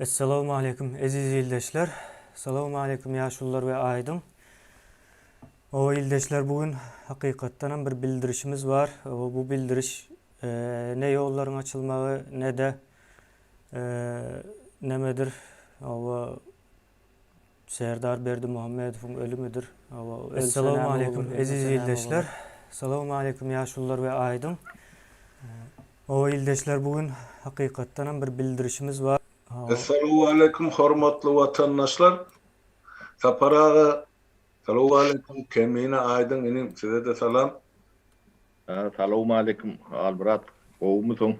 Essalawmaleýkum eziz ildeşler. Salawmaleýkum ýaşulular we aýdyň. Owa ildeşler bu gün hakykatdanam bir bildirişimiz bar. Owa bu bildiriş ne ýollaryň açylmagy ne-de nemedir. Owa Serdar Berdimuhamedowyň ölümidir. Owa ölse näme olur, eziz ildeşler. Salawmaleýkum ýaşulular we aýdyň. Owa ildeşler bu gün hakykatdanam bir bildirişimiz bar. Essalawwaleýkum hormatly watandaşlar. Sapar aga Salowmaleýkum Kemine Aýdyň inim size-de salam. Salowmaleýkum Halmyrat gowumysyň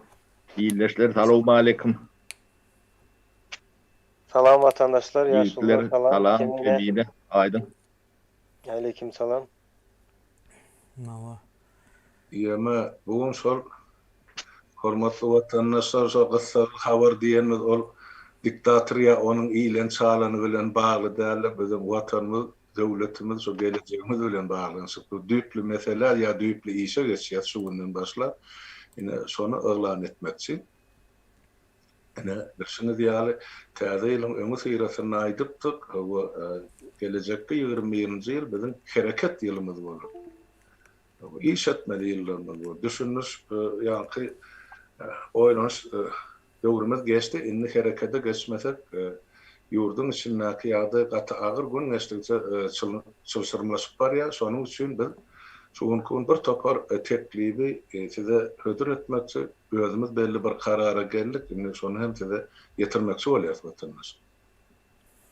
ildeşler salowmaleýkum. Salam watandaşlar ýaşulular salam salam Kemine Aýdyň. Aleýkim salam. Hawa. Ýöne bu gün şol hormatly watandaşlar şo gyssagly habar diýenimiz ol diktator ýa onuň iýlen çalany bilen bagly däldir biziň watanymyz döwletimiz şo gelejegimiz bilen baglanyşykly düýpli meselä ýa düýpli işe geçýäs şu günden başlap ine şony yglan etmekçi. Ine, bilşiňiz ýaly, Täze ýylyň öňüsyrasynda aýdypdyk, hawa, gelejekki 21-nji ýyl biziň hereket ýylymyz bolar. Hawa, iş etmeli ýyllarymyz bolar. Düşüniş, ýaňky oýlanyş döwrümiz geçdi, indi herekete geçmesek, ýurduň içindäki ýagdaý gaty agyr, gün geçdigiçe çylşyrymlaşyp barýar. Şonuň üçin biz şu günki gün bir topar teklibi size hödür etmekçi. Özümiz belli bir karara geldik, indi şony hem size ýetirmekçi bolýarys, watandaş.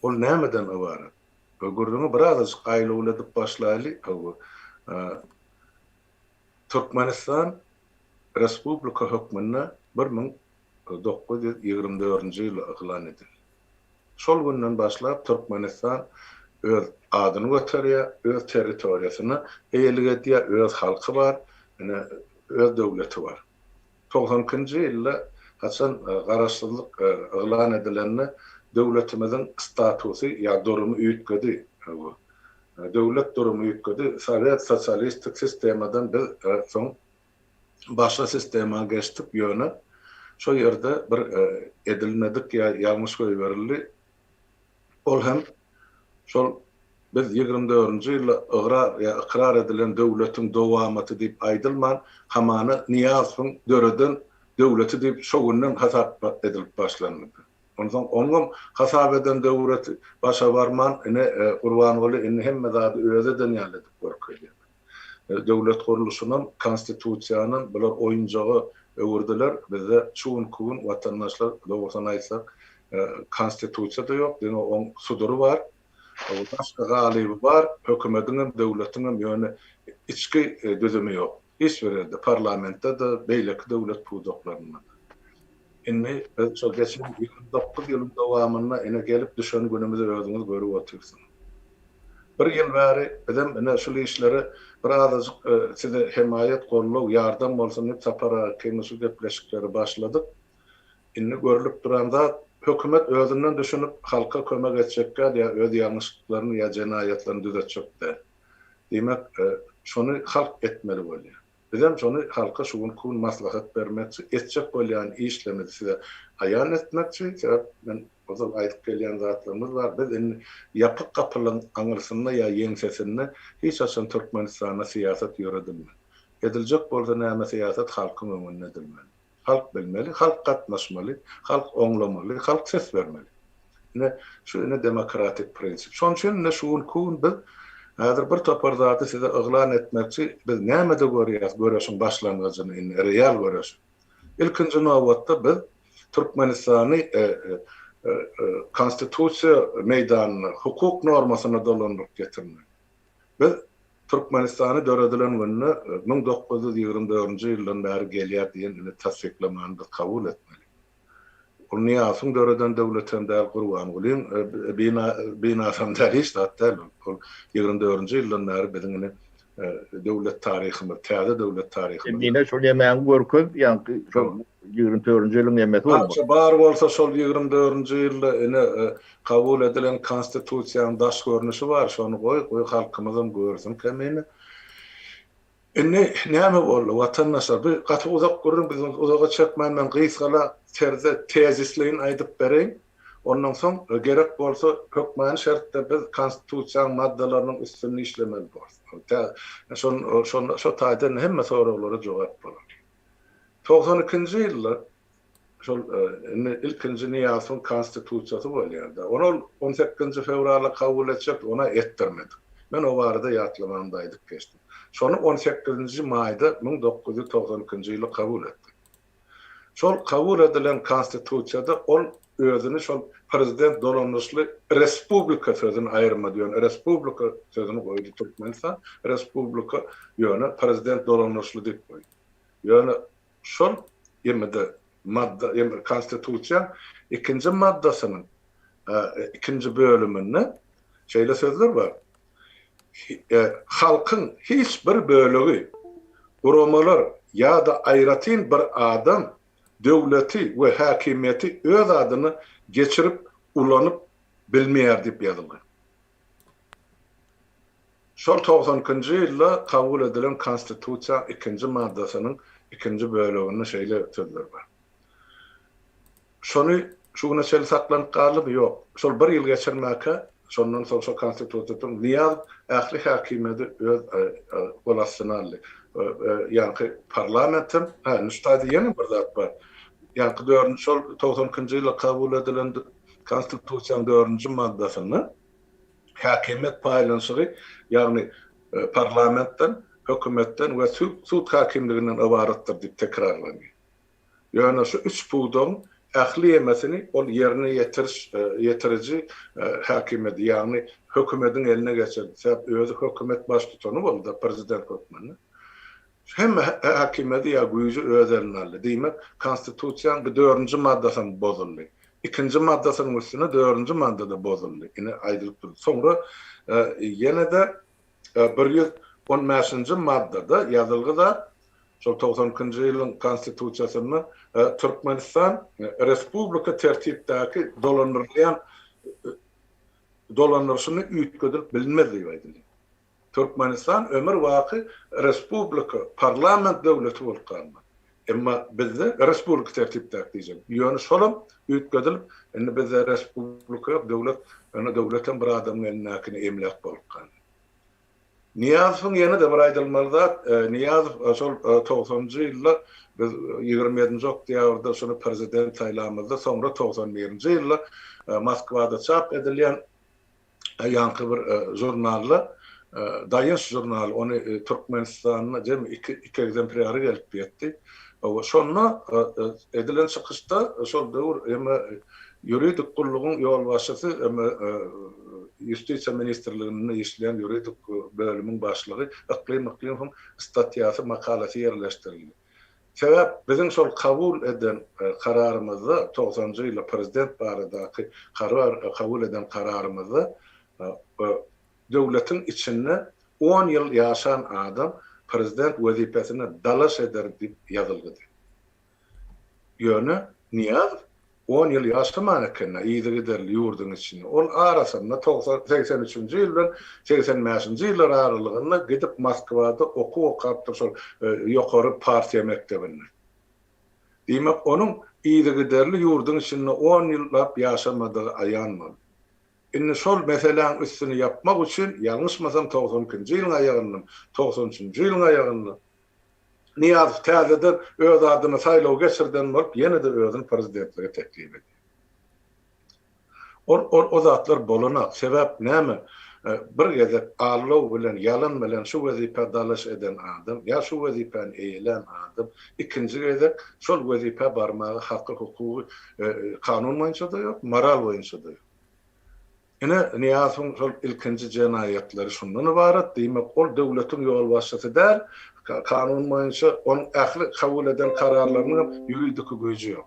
Ol nämeden ybarat? Gürrüňi birazajyk aýlawly edip başlaýly. Hawa, Türkmenistan respublika hökmünde 1924-nji ýylda yglan edildi. Şol günden başlap Türkmenistan öz adyny göterýär, öz territoriýasyna eýelik edýär, öz halky bar, ine, öz döwleti bar. 92-nji ýylda haçan Garaşsyzlyk yglan edilende döwletimiziň statusy ýa durumy üýtgedi. Döwlet durumy üýtgedi. Sowet sosialistik sistemadan biz soň başga sistema geçdik, ýöne şo ýerde bir edilmedik ýa ýalňyş goýberildi. Ol hem şol biz 24-nji ýylda ygrar ýa ykrar edilen döwletiň dowamaty diýip aýdylman, hamana Nyýazowyň döreden döwleti diýip şo günden hasap edilip başlandy. Onsoň onuňam hasap eden döwreti başa barman, ine Gurbanguly indi hemme zady özi eden ýaly edip görkezýär. Döwlet gurluşynam, konstitusiýanam bular oýunjaga öwürdiler. Bizde şu günki gün watandaşlar dogrusyny aýtsak konstitusiýa-da ýok, diňe oň sudury bar. Daşky galyby bar, hökümediňem, döwletiňem ýöne içki düzümi ýok. Hiç bir ýerde, parlamentde-de, beýleki döwlet pudaklarynda-da. Indi biz şo geçen 29 ýylyň dowamynda ine gelip düşen günümizi özüňiz görüp otyrsyňyz. Bir ýyl bäri bizem ine şul işlere bir azajyk size hemaýat, goldaw, ýardam bolsun diýip Sapar aga ikimiz şu gepleşikleri başladyk. Indi görlüp duran zat, hökümet özünden düşünip halka kömek etjek däl ýa öz ýalňyşlyklaryny ýa jenaýatlaryny düzetjek däl. Diýmek, şony halk etmeli bolýar. Bizem şony halka şu günki gün maslahat bermekçi, etjek bolýan işlerimizi size aýan etmekçi. Sebäp men ozal aýdyp gelýän zatlarymyz bar. Biz indi ýapyk gapylaryň aňyrsynda ýa ýeňsesinde hiç haçan Türkmenistanda syýasat ýöredilmez. Ediljek bolsa näme syýasat halkyň öňünde edilmeli. Halk bilmeli, halk gatnaşmaly, halk oňlamaly, halk ses bermeli. Ine, şu ine demokratik prinsip. Şonuň üçin ine şu günki gün biz häzir bir topar zady size yglan etmekçi, biz nämede görýäs göreşiň başlangyjyny indi, real göreşi. Ilkinji nobatda biz Türkmenistany konstitusiýa meýdanyna, hukuk normasyna dolandyryp getirmeli. Biz Türkmenistany döredilen gününe 1924-nji ýyldan bäri gelýär diýen ine tassyklamany biz kabul etmeli. Ol Nyýazowyň döreden döwletem däl, Gurbangulyň binasam däl, hiç zat däl ol. Ol 24-nji ýyldan bäri biziň ine döwlet taryhymyz, täze döwlet taryhymyz. Ine şol nemäňi görkez, ýaňky şol 24-nji ýylyň nemesi bolmaly. Şo bar bolsa şol 24-nji ýylda ine kabul edilen konstitusiýanyň daş görnüşi bar, şony goý, goý halkymyzam görsün kemine. Indi näme boldy, watandaşlar, bu gaty uzak gürrüň, biz ony uzaga çekmän men gysgala terzde tezisleýin aýdyp bereýin. Ondan soň gerek bolsa hökmany şertde biz Konstitusiýanyň maddalarynyň üstünde işlemeli borus. Tä şon şonda şo taýdan hemme soraglara jogap bolar. 92-nji ýylda şol indi ilkinji Nyýazowyň Konstitusiýasy bolýar-da. Ony ol on sekizinji fewralda kabul etjekdi, ony-a etdirmedik. Men o barada ýatlamamda aýdyp geçdim. Şony on sekizinji maýda 1992-nji ýylda kabul etdik. Şol kabul edilen Konstitusiýada ol özüni şol prezident dolandyryşly respublika sözüni aýyrmady, ýöne respublika sözüni goýdy Türkmenistan respublika ýöne prezident dolandyryşly diýip goýdy. Ýöne şol ýemede madda ýa Konstitusiýaň ikinji maddasynyň ikinji bölüminde şeýle sözler bar, Halkyň hiç bir bölegi, guramalar ýa-da aýratyn bir adam döwleti we häkimiýeti öz adyna geçirip ulanyp bilmeýär diýip ýazylgy. Şol 92-nji ýylda kabul edilen Konstitusiýaň ikinji maddasynyň ikinji böleginde şeýle sözler bar. Şony şu güne çenli saklanyp galdymy? Ýok. Şol bir ýyl geçirmäkä, şondan soň şo Konstitusiýadan Nyýazow ähli häkimiýeti öz gol astyna aldy. Ýaňky parlamentem, hä, indi şu taýda ýene bir zat bar. Ýaňky dördünji, şol 92-nji ýylda kabul edilen Konstitusiýanyň dördünji maddasynda häkimiýet paýlanyşygy, ýagny parlamentden, hökümetden we sud häkimliginden ybaratdyr diýip tekrarlanýar. Ýöne şu üç pudagyň ähli ýemesini ol ýerine ýetiriş, ýetiriji häkimiýeti, ýagny hökümediň eline geçirdi. Sebäp özi hökümet baştutany boldy-da prezident hökmünde. Hemme häkimiýeti ýa güýji öz eline aldy. Diýmek, Konstitusiýanyň bu dördünji maddasam bozuldy. Ikinji maddasynyň üstüne dördünji madda-da bozuldy. Ine aýdylyp durdy. Soňra ýene-de 115-nji maddada ýazylgy zat, şol 92-nji ýylyň Konstitusiýasynda Türkmenistan respublika tertipdäki dolandyrylýan dolandyryşyny üýtgedilip bilinmez diýip aýdylýar. Türkmenistan ömür baky respublika, parlament döwleti bolup galmaly. Emma bizde respublika tertipdäki diýjek. Ýöne şolam üýtgedilip, indi bizde respublika ýok, döwlet, ýöne döwletem bir adamyň elindäkini emläk bolup galdy. Nyýazowyň ýene-de bir aýdylmaly zat, Nyýazow şol togsanynjy ýylda biz 27-nji oktýabrda şuny prezident saýlamyzda, soňra 91-nji ýylda Moskwada çap edilýän ýaňky bir žurnalda Daýanç žurnaly ony Türkmenistanda jemi iki iki ekzemplýary gelip ýetdi. Şonda edilen çykyşda şol döwür eme ýuridik gullugyň ýolbaşçysy eme Ýustisiýa ministrliginde işleýän ýuridik bölümiň başlygy Yklym Yklymowyň statýasy, makalasy ýerleşdirildi. Sebäp biziň şol kabul eden kararymyzda, togsanjy ýylda prezident baradaky karar kabul eden kararymyzda döwletiň içinde on ýyl ýaşan adam prezident wezipesine dalaş eder diýip ýazylgydy. Ýöne Nyýazow On ýyl ýaşaman eken-dä yzygiderli ýurduň içinde. Ol arasynda 90, 83-nji ýyl bilen 85-nji ýyllar aralygynda gidip Moskwada okuw okapdyr şol ýokary partiýa mekdebinde. Diýmek, onuň yzygiderli ýurduň içinde on ýyllap ýaşamadygy aýan boldy. Indi şol meseläň üstüni ýapmak üçin, ýalňyşmasam 92-nji ýylyň aýagynda, 93-nji ýylyň aýagynda Nyýazow täzeden öz adyna saýlaw geçirden bolup ýene-de özüni prezidentlige teklip edýär. Ol ol o zatlar bolanak. Sebäp näme? Bir gezek aldaw bilen, ýalan bilen şu wezipä dalaş eden adam ýa şu wezipäni eýelän adam ikinji gezek şol wezipä barmaga haky, hukugy kanun boýunça-da ýok, moral boýunça-da ýok. Ine, Nyýazowyň şol ilkinji jenaýatlary şundan ybarat, diýmek, ol döwletiň ýolbaşçysy däl, kanun boýunça onuň ähli kabul eden kararlarynyň hem ýuridiki güýji ýok.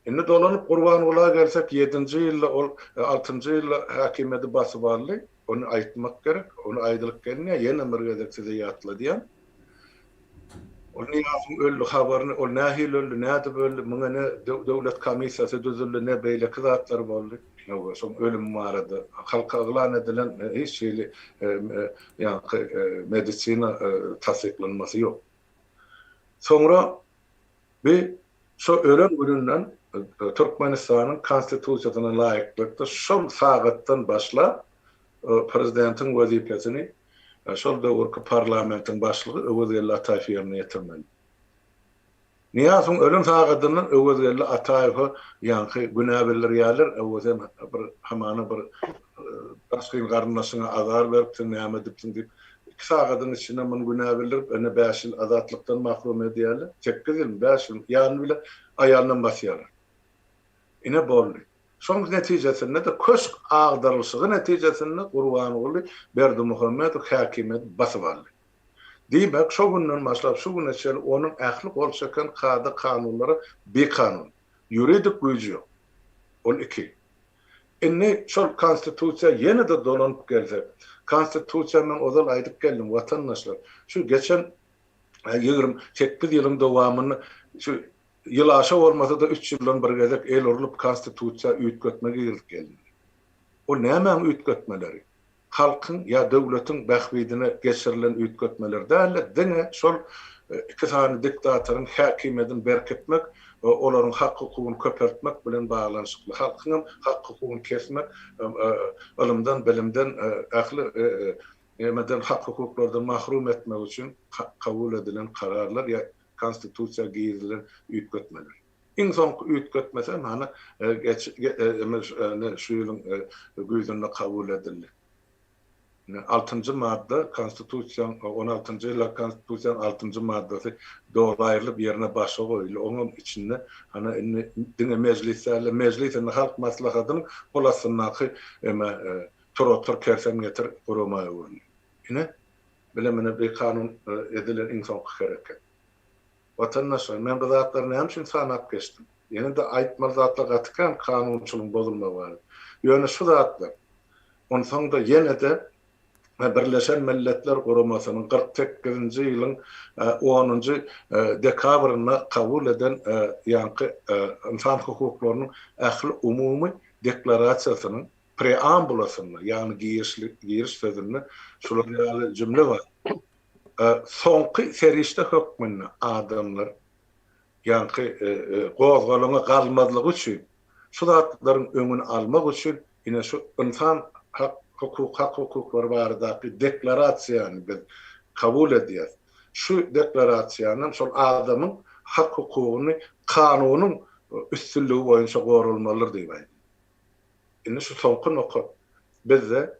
Indi dolanyp Gurbangula gelsek, ýedinji ýylda ol, altynjy ýylda häkimiýeti basyp aldy, ony aýtmak gerek, ony aýdylyp gelinýär, ýene bir gezek size ýatladýan. Ol Nyýazowyň öldi habaryny, ol nähili öldi, nädip öldi, muňa ne döwlet komissiýasy düzüldi, ne beýleki zatlar boldy. Hawa, şoň ölümi barada halka yglan edilen hiç hili ýaňky medisina tassyklanmasy ýok. Soňra bi şo ölen gününden. Türkmenistanyň Konstitusiýasyna laýyklykda şol sagatdan başlap prezidentiň wezipesini şol döwürki parlamentiň başlygy Öwezgeldi Ataýew ýerine ýetirmeli. Nyýazowyň ölen sagadyndan Öwezgeldi Ataýewe ýaňky günä bildirýärler, Öwez sen bir hamana bir daşgyn garyndaşyňa azar beripsiň, näme edipsiň diýip, iki sagadyň içinde muny günä bildirip, ine bäş ýyl azatlykdan mahrum edýärler, sekiz ýylmy, bäş ýylmy, ýanyny bile aýalynam basýarlar. Ine boldy. Şonuň netijesinde-de köşk agdarylyşygy netijesinde Gurbanguly Berdimuhamedow häkimiýeti basyp aldy. Diýmek, şo günden başlap şu güne çenli onuň ähli gol çeken kada-kanunlary bikanun. Ýuridik güýji ýok. Ol iki. Indi şol Konstitusiýa ýene-de dolanyp gelsek, Konstitusiýa men ozal aýdyp geldim, watandaşlar, şu geçen 28 ýylyň dowamynda şu ýyl aşa bolmasa-da üç ýyldan bir gezek el urlup Konstitusiýa üýtgetme girizip gelindi. O nämäň üýtgetmeleri? Halkyň ýa döwletiň bähbidine geçirilen üýtgetmeler däl-de, diňe şol iki sany diktatoryň häkimiýedini berkitmek we olaryň hak-hukugyny köpeltmek bilen baglanyşykly. Halkyňam hak-hukugyny kesmek, ylymdan, bilimden, ähli nemeden hak-hukuklardan mahrum etmek üçin kabul edilen kararlar ýa Konstitusiýa girizilen üýtgetmeler. Iň soňky üýtgetmesi hem hany şu ýylyň güýzünde kabul edildi. Altynjy madda Konstitusiýaň on altynjy ýyla Konstitusiýanyň altynjy maddasy doly aýrylyp ýerine başga goýuldy. Oňam içinde hany indi diňe Mejlis däl-de, Mejlis indi Halk Maslahatynyň gol astyndaky eme tur otur kersen getir gurama öwrüldi. Ine, bile mine bikanun edilen iň soňky hereket. Watandaşlar, men bu zatlary näme üçin sanap geçdim? Ýene-de aýtmaly zatlar gaty kän kanunçylygyň bozulmagy barada. Ýöne şu zatlar, onsoň-da ýene-de Birleşen Milletler Guramasynyň 48-nji ýylyň onunjy dekabrynda kabul eden ýaňky ynsan hukuklarynyň ähliumumy deklarasiýasynyň preambulasynda, ýagny giriş sözünde şular ýaly jümle bar. Soňky serişde hökmünde adamlar ýaňky gozgalaňa galmazlygy üçin, şu zatlaryň öňüni almak üçin ine şu ynsan hak hukuk hak hukuklary baradaky deklarasiýany biz kabul edýäs. Şu deklarasiýanyň şol adamyň hak hukugyny kanunyň üstünligi boýunça goralmalydyr diýip aýdýar. Indi şu soňky nokat bizde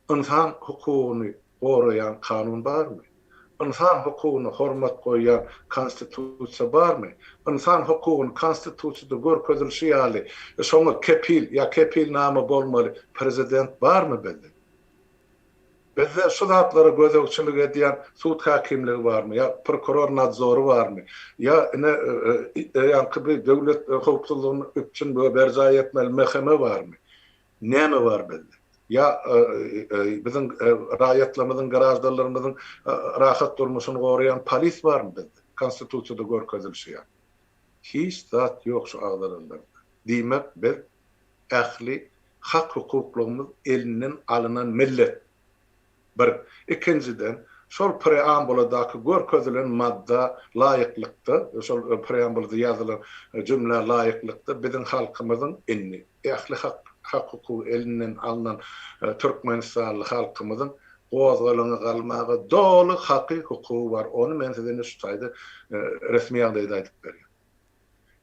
Ynsan hukugyny goraýan kanun barmy? Ynsan hukugyna hormat goýýan Konstitusiýa barmy? Ynsan hukugyny Konstitusiýada görkezilişi ýaly şoňa kepil ýa kepilnama bolmaly prezident barmy bizde? Bizde şu zatlara gözegçilik edýän sud häkimligi barmy ýa prokuror nadzory barmy? Ýa ine ýaňky bir döwlet howpsuzlygyny üpjün we berjaý etmeli MHM barmy? Näme bar bizde? Ýa biziň raýatlarymyzyň, graždanlarymyzyň rahat durmuşyny goraýan polis barmy bizde? Konstitusiýada görkezilişi ýaly. Hiç zat ýok şu agzalanlarda. Diýmek, biz ähli hak-hukuklygymyz elinden alynan millet. Bir. Ikinjiden, şol preambuladaky görkezilen madda laýyklykda, şol preambulada ýazylan jümlä laýyklykda biziň halkymyzyň indi ähli hak, hak-hukugy elinden alnan türkmenistanly halkymyzyň gozgalaňa galmaga doly haky, hukugy bar. Ony men size indi şu taýda resmi ýagdaýda aýdyp berýän.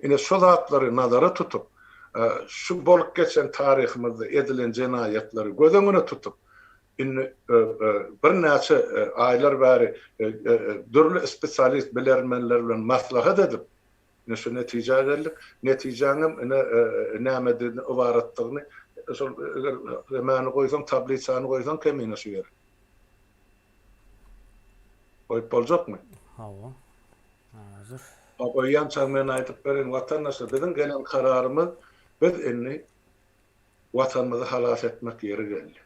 Ine şu zatlary nazara tutup, şu bolup geçen taryhymyzda edilen jenaýatlary göz öňüne tutup, indi birnäçe aýlar bäri dürli spesialist bilermenler bilen maslahat edip, ine şu netijä geldik. Netijäňem ine nämeden ybaratdygyny şol eger nämäni goýsaň, tablisany goýsaň kemine şu ýere. Goýup boljakmy? Hawa. Hazır. Goýýançaň men aýdyp bereýin, watandaşlar, biziň gelen kararymyz, biz indi Watanymyzy halas etmek ýeri geldi.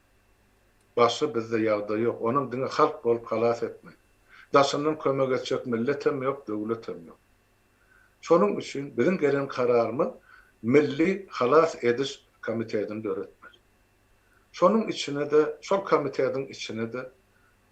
Başga bizde ýagdaý ýok. Onam diňe halk bolup halas etmeli. Daşyndan kömek etjek milletem ýok, döwletem ýok. Şonuň üçin biziň gelen kararymyz Milli halas ediş komitetini döretmeli. Şonuň içine-de, şol komitetiň içine-de.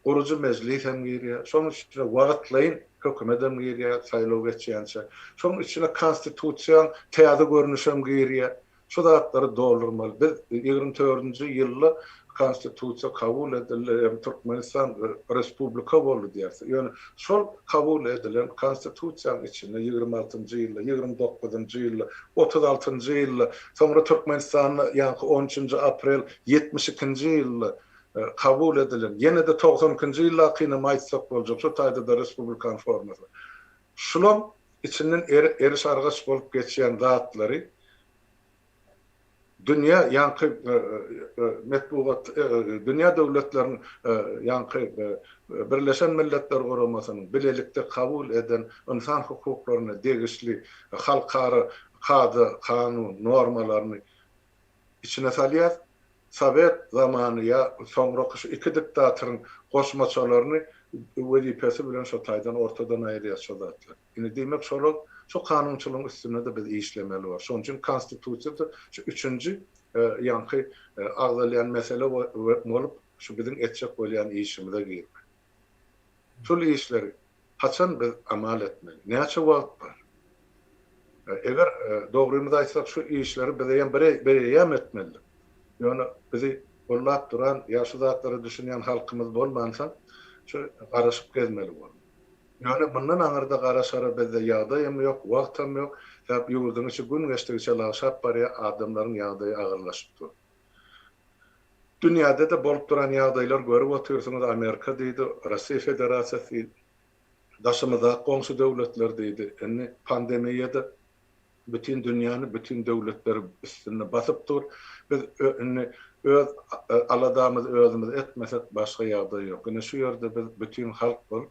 Gurujy mejlis hem girýär. Şonuň içine wagtlaýyn hökümet hem girýär, saýlaw geçýänçä. Şonuň içine konstitusiýaň täze görnüşi hem girýär. Şu zatlary doldurmaly. Biz 24-nji ýylda konstitusiýa kabul edildi, hem Türkmenistan respublika boldy diýýäris. Ýöne şol kabul edilen konstitusiýanyň içinde 26-njy ýylda, 29-njy ýylda, 36-njy ýylda, soňra Türkmenistanda ýaňky on üçünji aprel 72-nji ýylda kabul edilen, ýene-de 92-nji ýyldakynam aýtsak boljak, şo taýda-da respublikan formasy. Şulaň içinden eriş-argaç bolup geçýän zatlary dünýä ýaňky metbugat, dünýä döwletleriniň ýaňky Birleşen Milletler Guramasynyň bilelikde kabul eden ynsan hukuklaryna degişli halkara kada, kanun, normalaryny içine salýar. Sowet zamany ýa soňraky şu iki diktatoryň goşmaçalaryny wezipesi bilen şo taýdan ortadan aýyrýar şo zatlar. Indi diýmek şolar şo kanunçylygyň üstünde-de biz işlemeli bor. Şonuň üçin konstitusiýada şu üçünji ýaňky agzalýan mesele bolup şu biziň etjek bolýan işimize girmeli. Şul işleri haçan biz amal etmeli? Näçe wagt bar? Eger dogrymyzy aýtsak şu işleri biz eýýäm bireýýäm etmelidik. Ýöne bizi gollap duran ýa şu zatlara düşünýän halkymyz bolmansoň şu garaşyp gezmeli boldy. Ýöne mundan aňyrda garaşara bizde ýagdaýam ýok, wagtam ýok. Sebäp ýurduň içi gün geçdigiçe lagşap barýar, adamlaryň ýagdaýy agyrlaşyp dur. Dünýäde-de bolup duran ýagdaýlar görüp otyrsyňyz, Amerika diýdi, Russiýa Federasiýasy diýdi, daşymyzdaky goňşy döwletler diýdi. Indi pandemiýa-da bütin dünýäni, bütin döwletleri üstünde basyp dur. Biz indi öz aladamyzy özümiz etmesek başga ýagdaý ýok. Ine şu ýerde biz bütin halk bolup,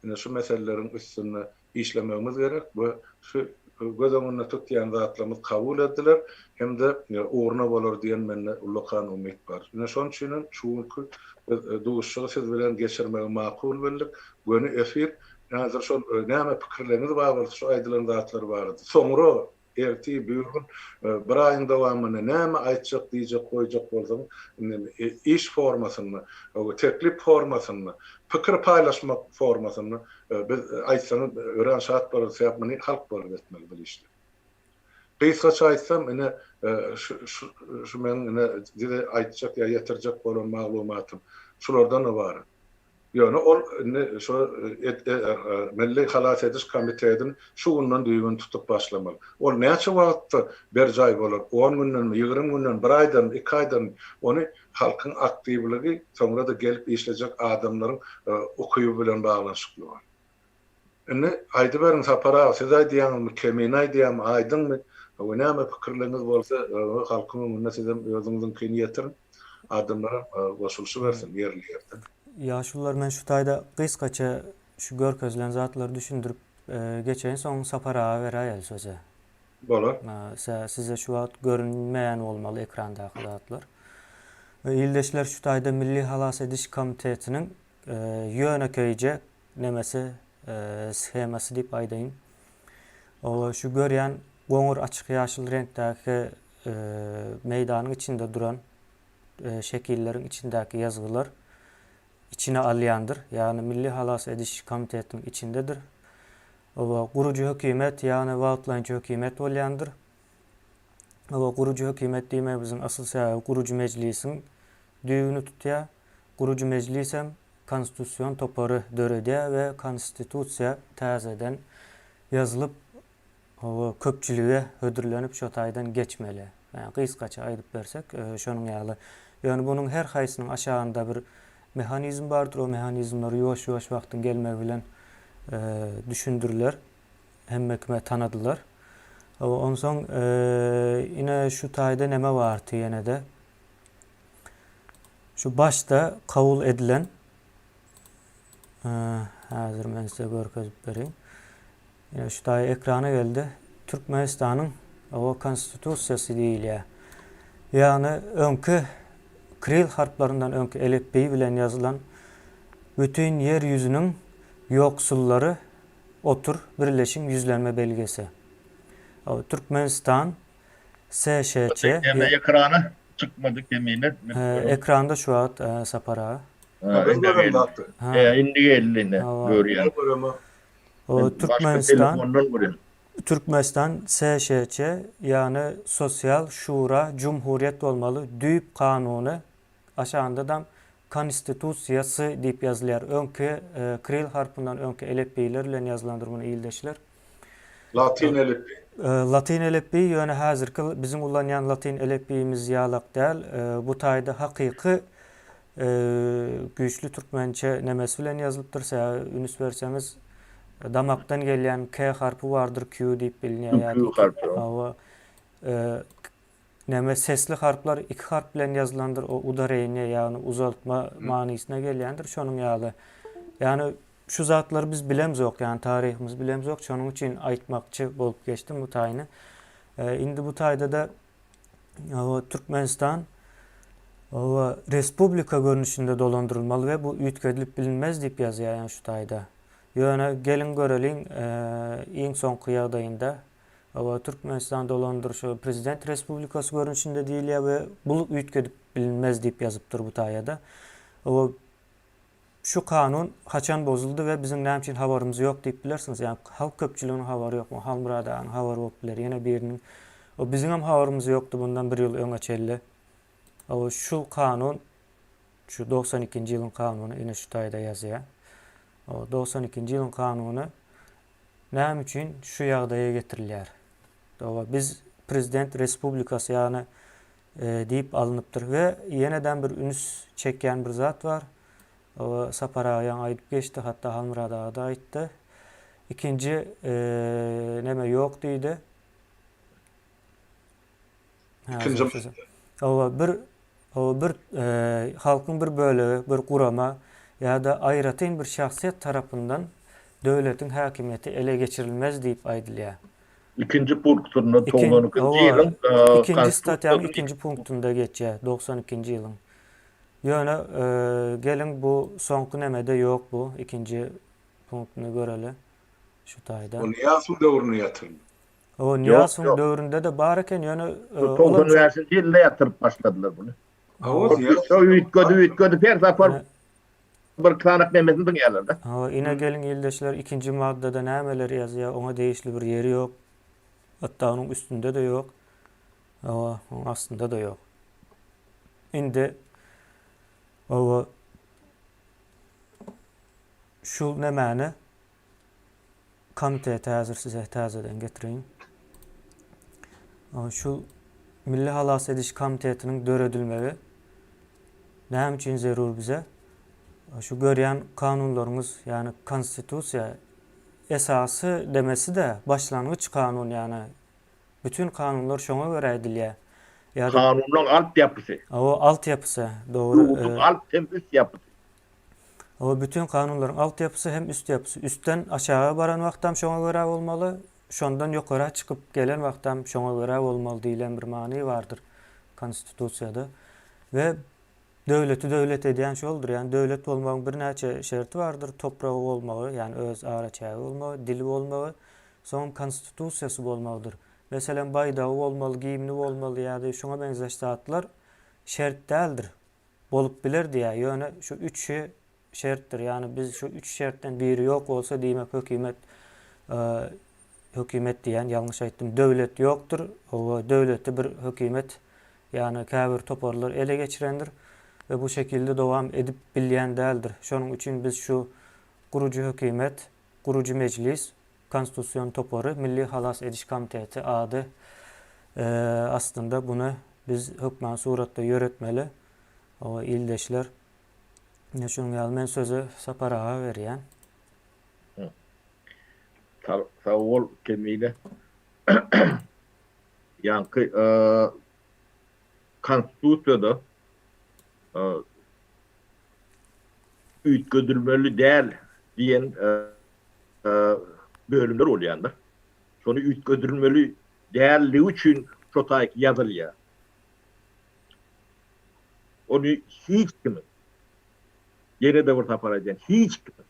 ine şu meseleleriň üstünde işlemegimiz gerek we şu göz öňünde tutýan zatlarymyz kabul ediler hem-de ugruna bolar diýen mende ullakan umyt bar. Ine şonuň üçin hem şu günki biz duşuşygy siz bilen geçirmegi makul bildik. Göni efir. Häzir şol näme pikirleriňiz bar bolsa şu aýdylan zatlar barada soňra Ertir, birgün, bir aýyň dowamynda näme aýtjak, diýjek, goýjak bolsaň, indi iş formasynda, teklip formasynda, pikir paýlaşmak formasynda biz aýtsaňyz örän şat bolarys, sebäp muny halk bolup etmeli bu işleri. Gysgaça aýtsam, ine, şu meniň ine size aýtjak ýa ýetirjek bolan maglumatym şulardan ybarat. Ýöne ol indi şo Milli halas ediş komitetini şu günden düýbüni tutup başlamaly. Ol näçe wagtda berjaý bolar, on gündenmi, 20 günden, bir aýdanmy, iki aýdanmy, ony halkyň aktiwligi, soňra-da gelip işlejek adamlaryň ukyby bilen baglanyşykly bolar. Indi aýdyberiň Sapar aga, siz aýdýaňyzmy, Kemine aýdýarmy, aýdyňmy? We näme pikirleriňiz bolsa, halkyň öňünde sizem özüňiziňkini ýetiriň. Adamlaram goşulyşybersin ýerli-ýerden. Ýaşulular men şu taýda gysgaça şu görkezilen zatlary düşündirip geçeýin soň Sapar aga beräýeli sözi. Bolar. Size şu wagt görünmeýän bolmaly ekrandaky zatlar. Ildeşler şu taýda Milli halas ediş komitetiniň ýönekeýje nemesi shemasy diýip aýdaýyn. Owa şu görýän goňur açyk ýaşyl reňkdäki meýdanyň içinde duran şekilleriň içindäki ýazgylar içine alýandyr. Ýagny Milli halas ediş komitetiniň içindedir. Owa gurujy hökümet, ýagny wagtlaýynça hökümet bolýandyr. Owa gurujy hökümet diýmegimiziň asyl sebäbi gurujy mejlisiň düýbüni tutýar. Gurujy mejlisem konstitusion topary döredýär we konstitusiýa täzeden ýazylyp, köpçülige hödürlenip şo taýdan geçmeli. Ýagny gysgaça aýdyp bersek, şonuň ýaly. Ýöne bunuň her haýsynyň aşagynda bir mehanizm bardyr, o mehanizmler ýuwaş-ýuwaş wagtyň gelmegi bilen düşündiriler, hemme kime tanadylar. Onsoň ine şu taýda neme bardy ýene-de? Şu başda kabul edilen häzir men size görkezip bereýin. Ine şu taýy ekrana geldi. Türkmenistanyň o konstitusiýasy diýilýär. Ýagny öňki kril harplaryndan öňki elipbiý bilen ýazylan bütin ýer ýüzüniň ýoksullary otur birleşiň ýüzlenme belgesi. Türkmenistan SŞÇ. Ekrana çykmady kemine. Ekranda şu wagt Sapar aga. Indi geldi. He, indi geldi indi. Görýän. Türkmenistan Türkmenistan SŞÇ ýagny Sosial Şura Jumhuriýet bolmaly düýp kanuny aşagynda-dam Konstitusiýasy diýip ýazylýar. Öňki kril harpyndan öňki elepbiýler bilen ýazylandyr muny ildeşler. Latyn elipbiý. Latyn elipbiý ýöne häzirki biziň ulanýan latyn elipbiýimiz ýalak däl. Bu taýda hakyky güýçli türkmençe nemesi bilen ýazylypdyr. Sebäbi ünüs berseňiz damakdan gelýän K harpy bardyr Q diýip bilinýär ýa-da Q harpy. Hawa. Neme sesli harplar iki harp bilen ýazylandyr, o udareniýe, ýagny uzaltma manysyna gelýändir, şonuň ýaly. Ýagny şu zatlary biz bilemzok, ýagny taryhymyzy bilemzok, şonuň üçin aýtmakçy bolup geçdim bu taýyny. Indi bu taýda-da Türkmenistan respublika görnüşinde dolandyrylmaly we bu üýtgedilip bilinmez diýip ýazýar ýagny şu taýda. Ýöne geliň göreliň iň soňky ýagdaýynda Hawa, Türkmenistan dolandyryşy prezident respublikasy görnüşinde diýilýär we bul üýtgedip bilinmez diýip ýazypdyr bu taýada. Hawa, şu kanun haçan bozuldy we biziň näme üçin habarymyz ýok diýip bilersiňiz. Ýagny halk köpçüliginiň habary ýok. Halmyrat aganyň habary bolup biler, ýene biriniň. O biziňem habarymyz ýokdy bundan bir ýyl öňe çenli. Hawa, şu kanun şu 92-nji ýylyň kanuny ine şu taýda ýazýar. O 92-nji ýylyň kanuny Näme üçin şu ýagdaýa getirilýär? Doga biz prezident respublikasy ýagny diýip alnypdyr we ýeneden bir üns çekýän bir zat bar. O Sapar aga ýaňy aýdyp geçdi, hatda Halmyrat aga-da aýtdy. Ikinji neme ýok diýdi. Ikinji madda. Hawa, bir hawa bir halkyň bir bölegi, bir gurama ýa-da aýratyn bir şahsyýet tarapyndan döwletiň häkimiýeti ele geçirilmez diýip aýdylýar. Ikinji punktynda 92-nji ýylyň ikinji statýanyň ikinji punktynda geçýär, 92-nji ýylyň. Ýöne geliň bu soňky nemede ýok bu ikinji punktyny göreli şu taýda. O Nyýazow döwründe ýatyryldy. O Nyýazowyň döwründe-de bar eken, ýöne 95-nji ýylda ýatyryp başladylar muny. Üýtgedip, üýtgedip her sapar bir sanak nemesini diňýärler-de. Hawa, ine geliň ildeşler, ikinji maddada nämeler ýazýar, oňa degişli bir ýeri ýok. Hatda onuň üstünde-de ýok. Hawa, onuň astynda-da ýok. Indi hawa şu nämäni Komiteti häzir size täzeden getireýin. Şu Milli halas ediş komitetiniň döredilmegi näme üçin zerur bize? Şu görýän kanunlaryňyz, ýagny konstitusiýa esasy demesi-de başlangyç kanun, ýagny bütin kanunlar şoňa görä edilýär. Ýa-da Kanunlaryň alt ýapysy. Hawa, alt ýapysy, dogry. Ýurduň alt hem üst ýapysy. Hawa, bütin kanunlaryň altyapysy hem üstyapysy. Üstden aşaga baran wagtam şoňa görä bolmaly, şondan ýokara çykyp gelen wagtam şoňa görä bolmaly diýlen bir many bardyr Konstitusiýada. We döwleti döwlet edýän şoldur. Ýagny döwlet bolmagyň birnäçe şerti bardyr, topragy bolmagy, ýagny öz araçägi bolmagy, dili bolmagy, soňam Konstitusiýasy bolmagydyr. Meselem, baýdagy bolmaly, gimni bolmaly ýa-da şuňa meňzeş zatlar şert däldir. Bolup biler diýýär. Ýöne şu üçi şertdir. Ýagny biz şu üç şertden biri ýok bolsa diýmek hökümet hökümet diýýän ýalňyş aýtdym. Döwlet ýokdur. Hawa döwleti bir hökümet ýagny käbir toparlar ele geçirendir we bu şekilde dowam edip bilýän däldir. Şonuň üçin biz şu gurujy hökümet, gurujy mejlis, konstitusion topary Milli halas ediş komiteti ady astynda buny biz hökman suratda ýöretmeli. Hawa ildeşler. Ine şunuň ýaly men sözi Sapar aga berýän. Sag bol Kemine. Ýaňky konstitusiýada üýtgedilmeli däl diýen bölümler bolýandyr. Şony üýtgedilmeli dälligi üçin şo taýyk ýazylýar. Ony hiç kimiň, ýene-de bir sapar aýdýan, hiç kimiň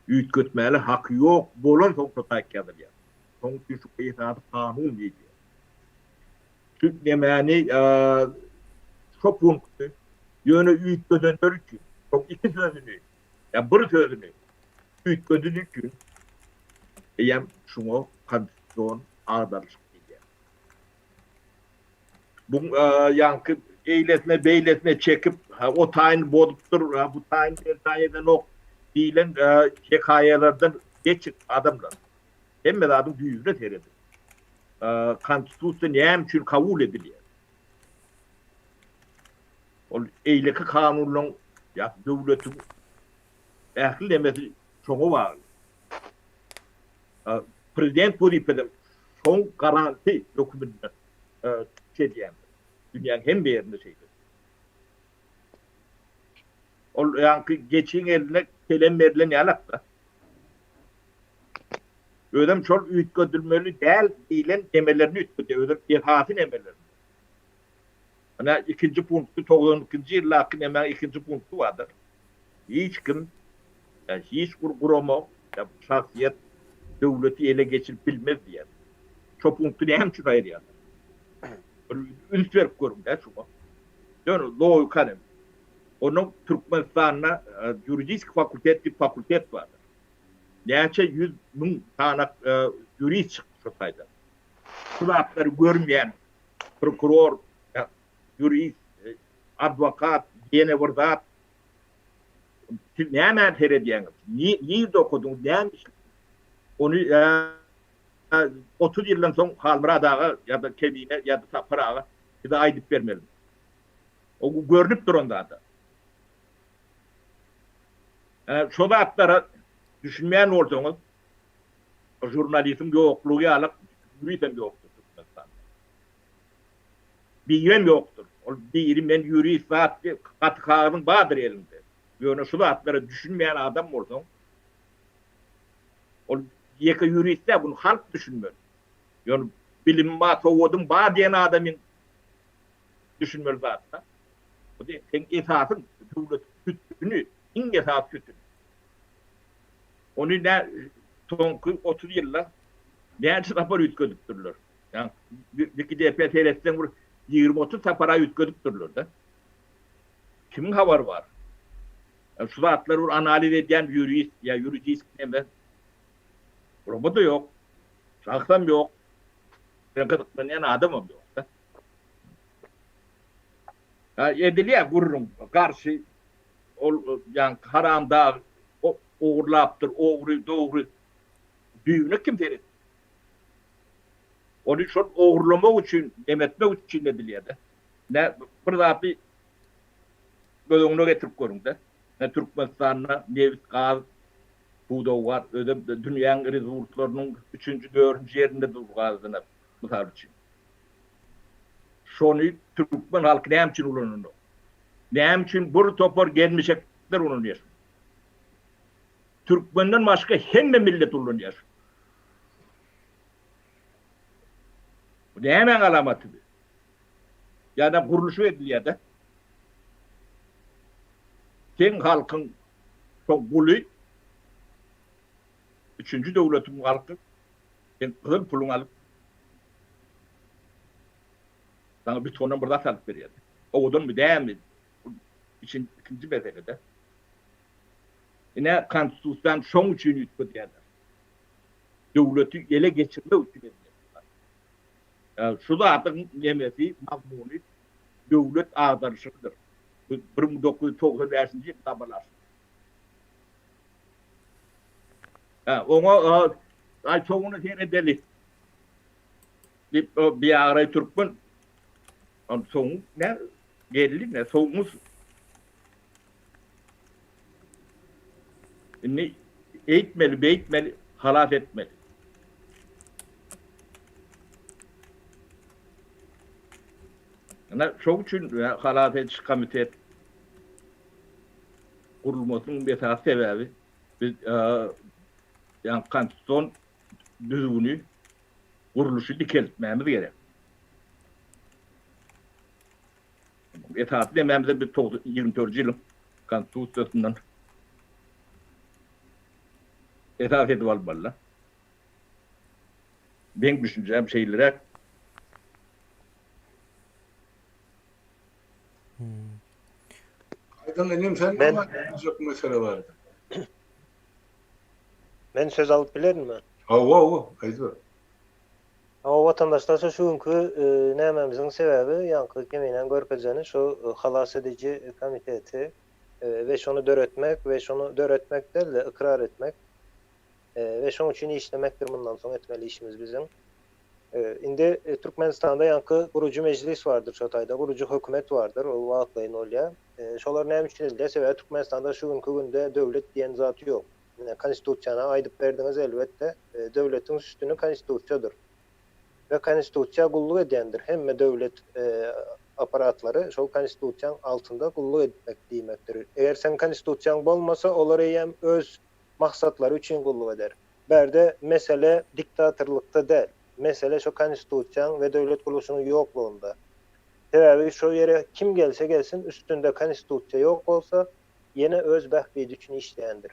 üýtgetmäli haky ýok bolansoň şo taýyk ýazylýar. Şonuň üçin şu esasy kanun diýilýär. Şu nemäni, şo punkty. Ýöne üýtgedenleri üçin, şol iki sözüni ýa bir sözüni üýtgedeni üçin eýýäm şuňa konstitusion agdarylyşyk diýilýär. Bu ýaňky eýlesine beýlesine çekip, o taýyny bozupdyr, bu taýyny berjaý edenok diýlen hekaýalardan geçiň adamlar. Hemme zadyň düýbüne serediň. Konstitusiýa näme üçin kabul edilýär? Ol eýleki kanunlaryň ýa döwletiň ähli nemesi şoňa bagly. Prezident wezipede şoň garanty hökmünde çykyş edýändir. Dünýäň hemme ýerinde şeýle. Ol ýaňky geçiň eline kelem berlen ýalak-da. Özem şol üýtgedilmeli däl diýlen nemelerini üýtgedýär. Özem esasy nemelerini. Ine ikinji punkty 92-nji ýyldaky nemäň ikinji punkty bardyr. Hiç kim, hiç bir gurama ýa şahsyýet döwleti ele geçirip bilmez diýýär. Şo punkty näme üçin aýyrýarlar? Bir üns berip görüň-dä şuňa. Ýöne logikany. Onuň Türkmenistanda ýuridiski fakultet diýip fakultet bardyr. Näçe 100 mün sany ýurist çykdy şo taýdan. Şu zatlary görmeýän prokuror, ýurist, adwokat, ýene bir zat. Siz nämäni seredýäňiz? Nirde okadyňyz? Näme iş? Ony 30 ýyldan soň Halmyrat aga ýa-da Kemine ýa-da Sapar aga size aýdyp bermeli. O görnüp duran zat. Şo zatlara düşünmeýän bolsaňyz, žurnalistiň ýoklugy ýaly ýuristem ýokdur Türkmenistanda. Birem ýokdur. Ol biri men ýurist zat diýip gaty kagyzyň bardyr eliňde. Ýöne şu zatlara düşünmeýän adam bolsaň, ol ýeke ýurist däl, bunu halk düşünmeli. Ýöne bilimim bar, sowadym bar diýen adamyň düşünmeli zatda. Bu seň esasyň döwlet sütüni, iň esasy sütün. Ony nä soňky 30 ýylda näçe sapar üýtgedipdirler. Ýa Wikidepiýa seretseň bir 20-30 sapara üýtgedipdirler-de. Kimiň habary bar? Şu zatlary bir analiz edýän ýurist ýa ýuridisk neme? Gurama-da ýok. Şahsam ýok. Gyzyklanýan adamam ýok-da. Edilýär gürrüň garşy ol ýaňky haramdag ogurlapdyr, ogry, dogry. Düýbüne kim seretdi? Ony şol ogurlamak üçin, nemetmek üçin edilýär-de. Ne bir zady göz öňüne getirip görüň-de. Ne Türkmenistanda nebit, gaz pudagy bar, özem dünýäň resurslarynyň üçünji, dördünji ýerinde dur gazyna, mysal üçin. Şony türkmen halky näme üçin ulananok? Näme üçin bir topar gelmişekler ulanýar şuny? Türkmenden başga hemme millet ulanýar şuny. Bu nämäň alamaty bu? Ýa-da gurluşyk edilýär-de. Seň halkyň şo guly üçünji döwletiň halky sen gyzyl puluňy alyp saňa bitondan bir zat alyp berýär. Owadanmy, dälmi? Bu için ikinji mesele-de. Ine konstitusiýany şoň üçin üýtgedýärler. Döwleti ele geçirmek üçin edilýär. Şu zadyň nemesi, mazmuny döwlet agdaryşygydyr. Bu 1995-nji ýylda amala aşyryldy. Hä, oňa aý soňuna seredeli. Diýip, biabraý türkmen soňy ne geldi ne soňy Indi eýtmeli, beýtmeli, halas etmeli. Ine, şoň üçin halas ediş komitet gurulmasynyň esasy sebäbi biz ýa konstitusion düzgüni gurluşy dikeltmämiz gerek. Esasy demämize biz 24-nji ýylyň konstitusiýasyndan esas edip almaly. Meň düşünjäm şeýleräk. Hmm. Aýdyň inim sen Men näme aýtjak mesele barada? Men söz alyp bilerinmi? Hawa hawa aýdyber. Hawa watandaşlar şu şu günki nämämiziň sebäbi ýaňky Keminäň görkezeni şu halas ediji komiteti we şony döretmek we şony döretmek däl-de ykrar etmek we şoň üçin işlemekdir mundan soň etmeli işimiz biziň. Indi Türkmenistanda ýaňky gurujy mejlis bardyr şo taýda gurujy hökümet bardyr ol wagtlaýyn bolýar. Şolar näme üçin edilýär sebäbi Türkmenistanda şu günki günde döwlet diýen zat ýok. Ine konstitusiýany aýdyp berdiňiz elbetde döwletiň sütüni konstitusiýadyr. We konstitusiýa gulluk edýändir hemme döwlet apparatlary şol konstitusiýaň altynda gulluk etmek diýmekdir. Eger seň konstitusiýaň bolmasa olar eýýäm öz maksatlary üçin gulluk eder. Bärde mesele diktatorlykda däl. Mesele şo konstitusiýaň we döwlet gurluşynyň ýoklugynda. Sebäbi şo ýere kim gelse gelsin üstünde konstitusiýa ýok bolsa ýene öz bähbidi üçin işleýändir.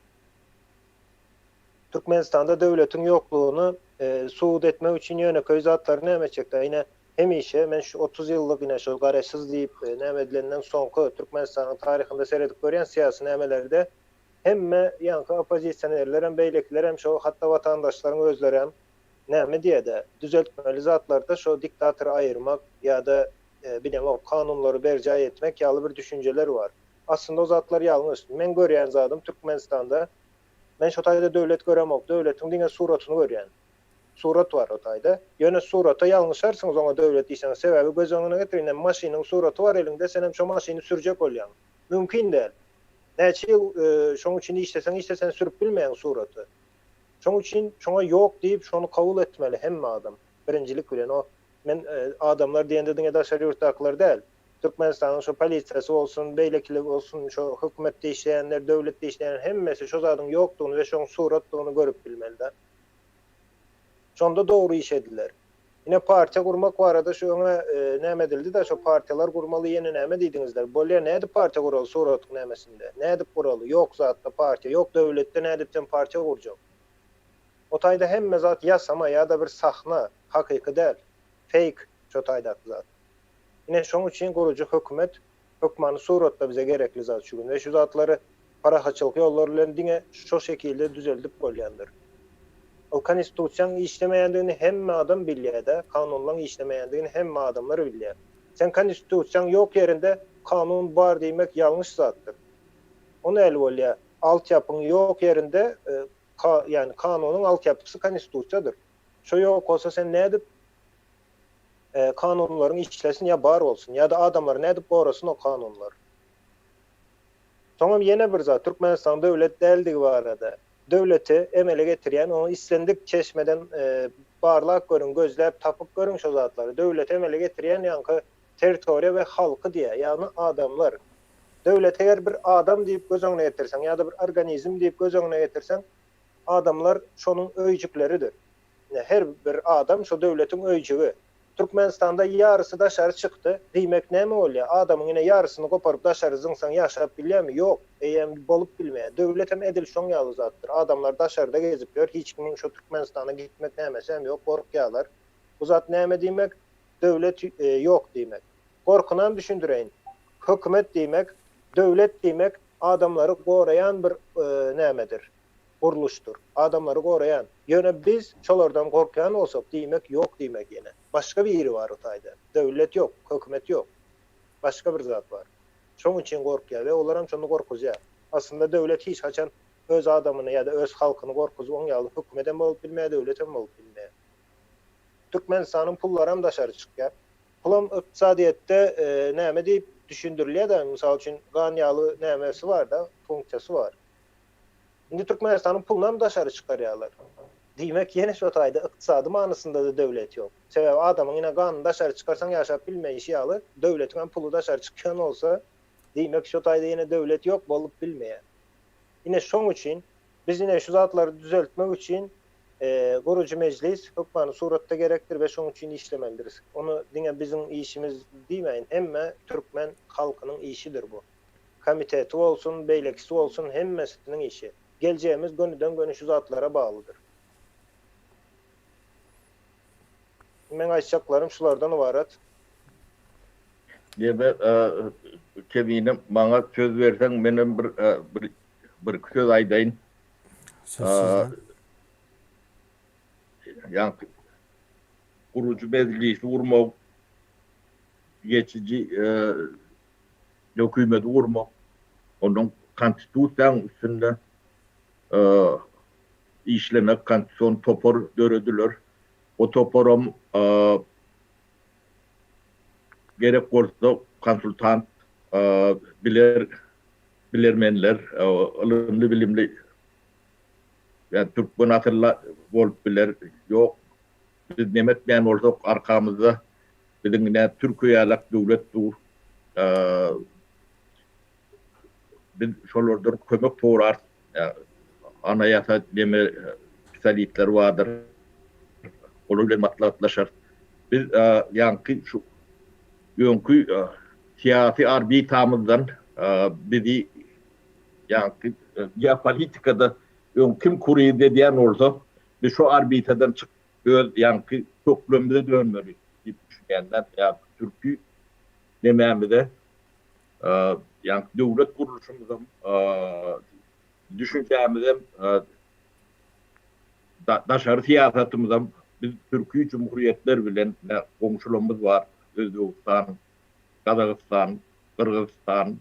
Türkmenistanda döwletiň ýoklugyny subut etmek üçin ýönekeý zatlary näme etjekler? Ine hemişe men şu 30 ýyllyk ine şo garaşsyz diýip näme edilenden soňky Türkmenistanyň taryhynda seredip görýän syýasy nämelerde Hemme ýaňky oppozisionerlerem beýlekilerem şo hatda watandaşlaryň özlerem näme diýede düzeltmeli zatlarda şo diktatory aýyrmak ýada bilemok kanunlary berjaý etmek ýaly bir düşünjeler bar. Aslynda o zatlar ýalňyş. Meň görýän zadym Türkmenistanda men şo taýda döwlet göremok döwletiň diňe suratyny görýän. Surat bar o taýda. Ýöne surata ýalňyşarsyňyz oňa döwlet diýseňiz sebäbi göz öňüne getir ine maşynyň suraty bar eliňde senem şo maşyny sürjek bolýaň. Mümkin däl. Näçe ýyl şoň üçin işleseň işleseň sürüp bilmeýäň suraty. Şoň üçin şoňa ýok diýip şony kabul etmeli hemme adam. Birinjilik bilen o men adamlar diýende diňe daşary ýurtdakylar däl. Türkmenistanyň şo polisiýasy bolsun, beýlekiler bolsun, şo hökümetde işleýänler, döwletde işleýänler hemmesi şo zadyň ýokdugyny we şoň suratdygyny görüp bilmeli-de. Şonda dogry iş ediler. Ine partiýa gurmak barada şu öňe näme edildi-de şo partiýalar gurmaly ýene näme diýdiňizler? Bolýa nädip partiýa guraly suratyň nämesinde? Nädip guraly? Ýok zatda partiýa, ýok döwletde nädip sen partiýa gurjak? O taýda hemme zat ýasama ýa-da bir sahna, hakyky däl. Fake şo taýdaky zat. Ine şoň üçin gurujy hökümet hökmany suratda bize gerekli zat şu gün we şu zatlary parahatçylyk ýollary bilen diňe şo şekilde düzeldip bolýandyr. Ol konstitusiýaň işlemeýändigini hemme adam bilýädä, kanunlaň işlemeýändigini hemme adamlar bilýär. Sen konstitusiýaň ýok ýerinde kanun bar diýmek ýalňyş zatdyr. O näli bolýa? Altyapyň ýok ýerinde ýagny kanunyň altyapysy konstitusiýadyr. Şo ýok bolsa sen nädip kanunlaryň işlesin ýa bar bolsun ýa-da adamlary nädip gorasyn o kanunlar. Soňam ýene bir zat Türkmenistan döwlet däldigi barada. Döwleti emele getirýän ony islendik çeşmeden barlap görüň gözläp tapyp görüň şo zatlary. Döwleti emele getirýän ýaňky territoriýa we halky diýýär ýagny adamlar. Döwleti eger bir adam diýip göz öňüne getirseň ýa-da bir organizm diýip göz öňüne getirseň adamlar şonuň öýjükleridir. Ine, her bir adam şo döwletiň öýjügi. Türkmenistanda ýarysy daşary çykdy, diýmek näme bolýar? Adamyň ine ýarysyny goparyp daşary zyňsaň ýaşap bilýärmi? Ýok, eýýäm bolup bilmeýär. Döwletem edil şoň ýaly zatdyr. Adamlar daşarda gezip ýör, hiç kimiň şo Türkmenistana gitmek nämesi hem ýok, gorkýarlar. Bu zat näme diýmek? Döwlet ýok diýmek. Gorkynam düşündireýin. Hökümet diýmek, döwlet diýmek adamlary goraýan bir nämedir? gurluşdyr. Adamlary goraýan. Ýöne biz şolardan gorkýan bolsak, diýmek ýok diýmek ýene. Başga biri bar o taýda. Döwlet ýok, hökümet ýok. Başga bir zat bar. Şoň üçin gorkýar we olaram şony gorkuzýar. Aslynda döwlet hiç haçan öz adamyny ýa-da öz halkyny gorkuzyp oň ýaly hökümetem bolup bilmeýär, döwletem bolup bilmeýär. Türkmenistanyň pullaram daşary çykýar. Pulam ykdysadyýetde näme diýip düşündirilýär-de, mysal üçin gan ýaly nämesi bar-da, funksiýasy bar. Indi Türkmenistanyň pulunam daşary çykarýarlar. Diýmek, ýene şo taýda ykdysady manysynda-da döwlet ýok. Sebäbi adamyň ine ganyny daşary çykarsaň ýaşap bilmeýşi ýaly, döwletiňem puly daşary çykýan bolsa, diýmek şo taýda ýene döwlet ýok bolup bilmeýär. Ine şoň üçin biz ine şu zatlary düzeltmek üçin gurujy mejlis hökmany suratda gerekdir we şoň üçin işlemelidiris. Ony diňe biziň işimiz diýmäýin, hemme türkmen halkynyň işidir bu. Komiteti bolsun, beýlekisi bolsun hemmesiniň işi. Geljegimiz gönüden-göni şu zatlara baglydyr. Meň aýtjaklarym şulardan ybarat. Neme Kemine maňa söz berseň menem bir bir birki söz aýdaýyn. Söz sizde. Ýaňky gurujy mejlisi gurmak, geçiji hökümeti gurmak, ondan konstitusiýanyň üstünde işlemek, konstitusion topar dörediler. O toparam gerek bolsa konsultant biler bilermenler, ylymly bilimli ýa türkmen asylly bolup biler. Ýok, biz neme etmeýän bolsak arkamyzda biziň ine Türkiýe ýalak döwlet dur. Biz şolardan kömek sorarys. Anaýasa neme spesialistler bardyr. Olar bilen maslahatlaşarys. Biz ýaňky şu öňki syýasy orbitamyzdan bizi ýaňky geopolitikada öň kim kurir edýän bolsa, biz şo orbitadan çykyp öz ýaňky köklerimize dönmeli diýip düşünýän. Ýa türki nemämize ýaňky döwlet gurluşymyzam düşünjämizem daşary syýasatymyzam biz türki jumhuriýetler bilen goňşularymyz bar, Özbegistan, Gazagystan, Gyrgyzystan,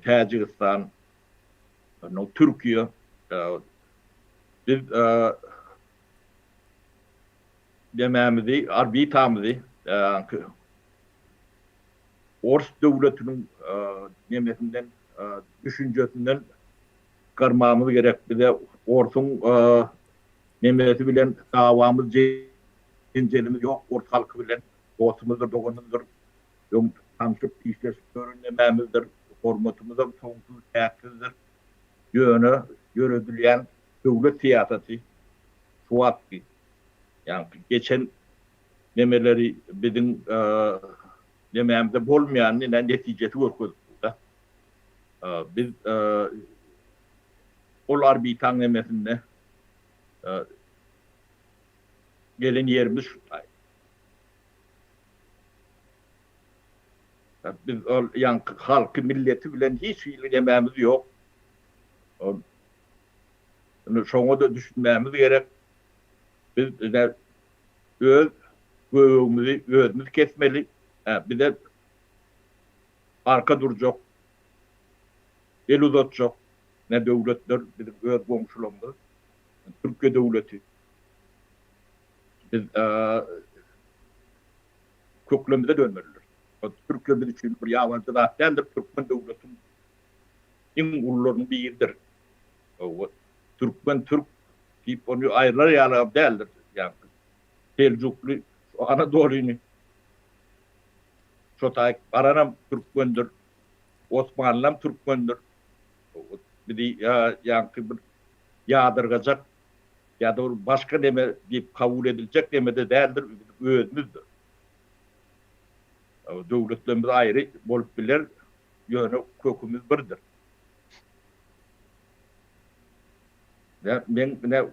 Täjigistan, ondan Türkiýe. Biz nemämizi, orbitamyzy Ors döwletiniň nemesinden, düşünjesinden çykarmagymyz gerek. Bize orsuň nemesi bilen dawamyz, jenjelimiz ýok ors halky bilen. Dostumyzdyr, doganymyzdyr. Öň tanşyp, işleşip ýören nemämizdir. Hormatymyzam soňsuz, çäksizdir. Ýöne ýöredilýän döwlet syýasaty şu wagtky, ýagny geçen nemeleri biziň nemämizde bolmaýanyny ine netijesi görkezip dur-da. Biz ol orbitaň nemesinde gelen ýerimiz şu taý. Biz ol ýaňky halky, milleti bilen hiç hili nemämiz ýok. Ol şoňa-da düşünmämiz gerek. Biz ine öz göbegimizi özümiz kesmeli. Hä, bize arka durjak, el uzatjak ne döwletler biziň öz goňşularymyz, Türkiýe döwleti. Biz köklerimize dönmelidir. Türkiýe biz üçin bir ýabanjy zat däldir, türkmen döwletiň iň ulularynyň biridir. Türkmen, türk diýip ony aýrylar ýalygam däldir. Ýagny Seljukly şu Anadolyny şo taýyk baranam türkmendir, Osmanlam türkmendir. Bizi ýaňky bir ýadyrgajak ýa-da bir başga neme diýip kabul ediljek neme-de däldir, biziň özümizdir. Döwletlerimiz aýry bolup biler, ýöne kökümiz birdir. Men ine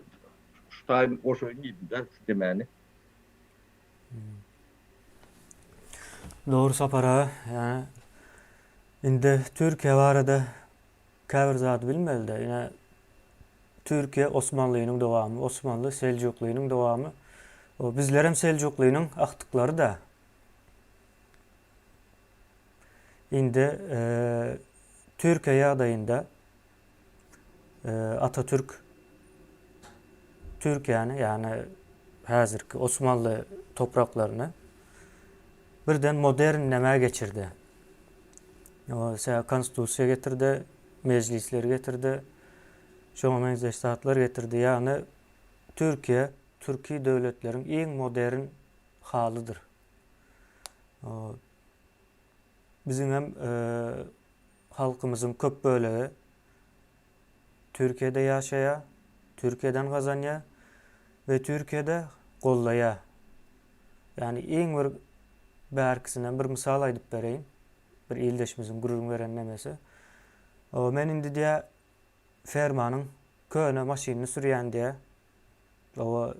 şu taýyny goşaýyn diýdim-de şu demäni. Dogry Sapar aga, ýani indi Türkiýe barada käbir zady bilmelide. Ine Türkiýe Osmanlynyň dowamy, Osmanly Seljuklynyň dowamy. O bizlerem Seljuklynyň agtyklary-da. Indi Türkiýe ýagdaýynda Atatürk Türkiýäni, ýagny häzirki Osmanly topraklaryny birden modern nämä geçirdi. O konstitusiýa getirdi, mejlisleri getirdi, şoňa meňzeş zatlar getirdi. Ýagny Türkiýe türki döwletleriň iň modern halydyr. Biziň hem halkymyzyň köp bölegi Türkiýede ýaşaýar, Türkiýeden gazanýar we Türkiýede gollaýar. Ýagny iň bir bärkisinden bir mysal aýdyp bereýin. Bir ildeşimiziň gürrüň beren nemesi. Men indi diýýär, fermanyň köne maşynyny sürýän diýýär. Oba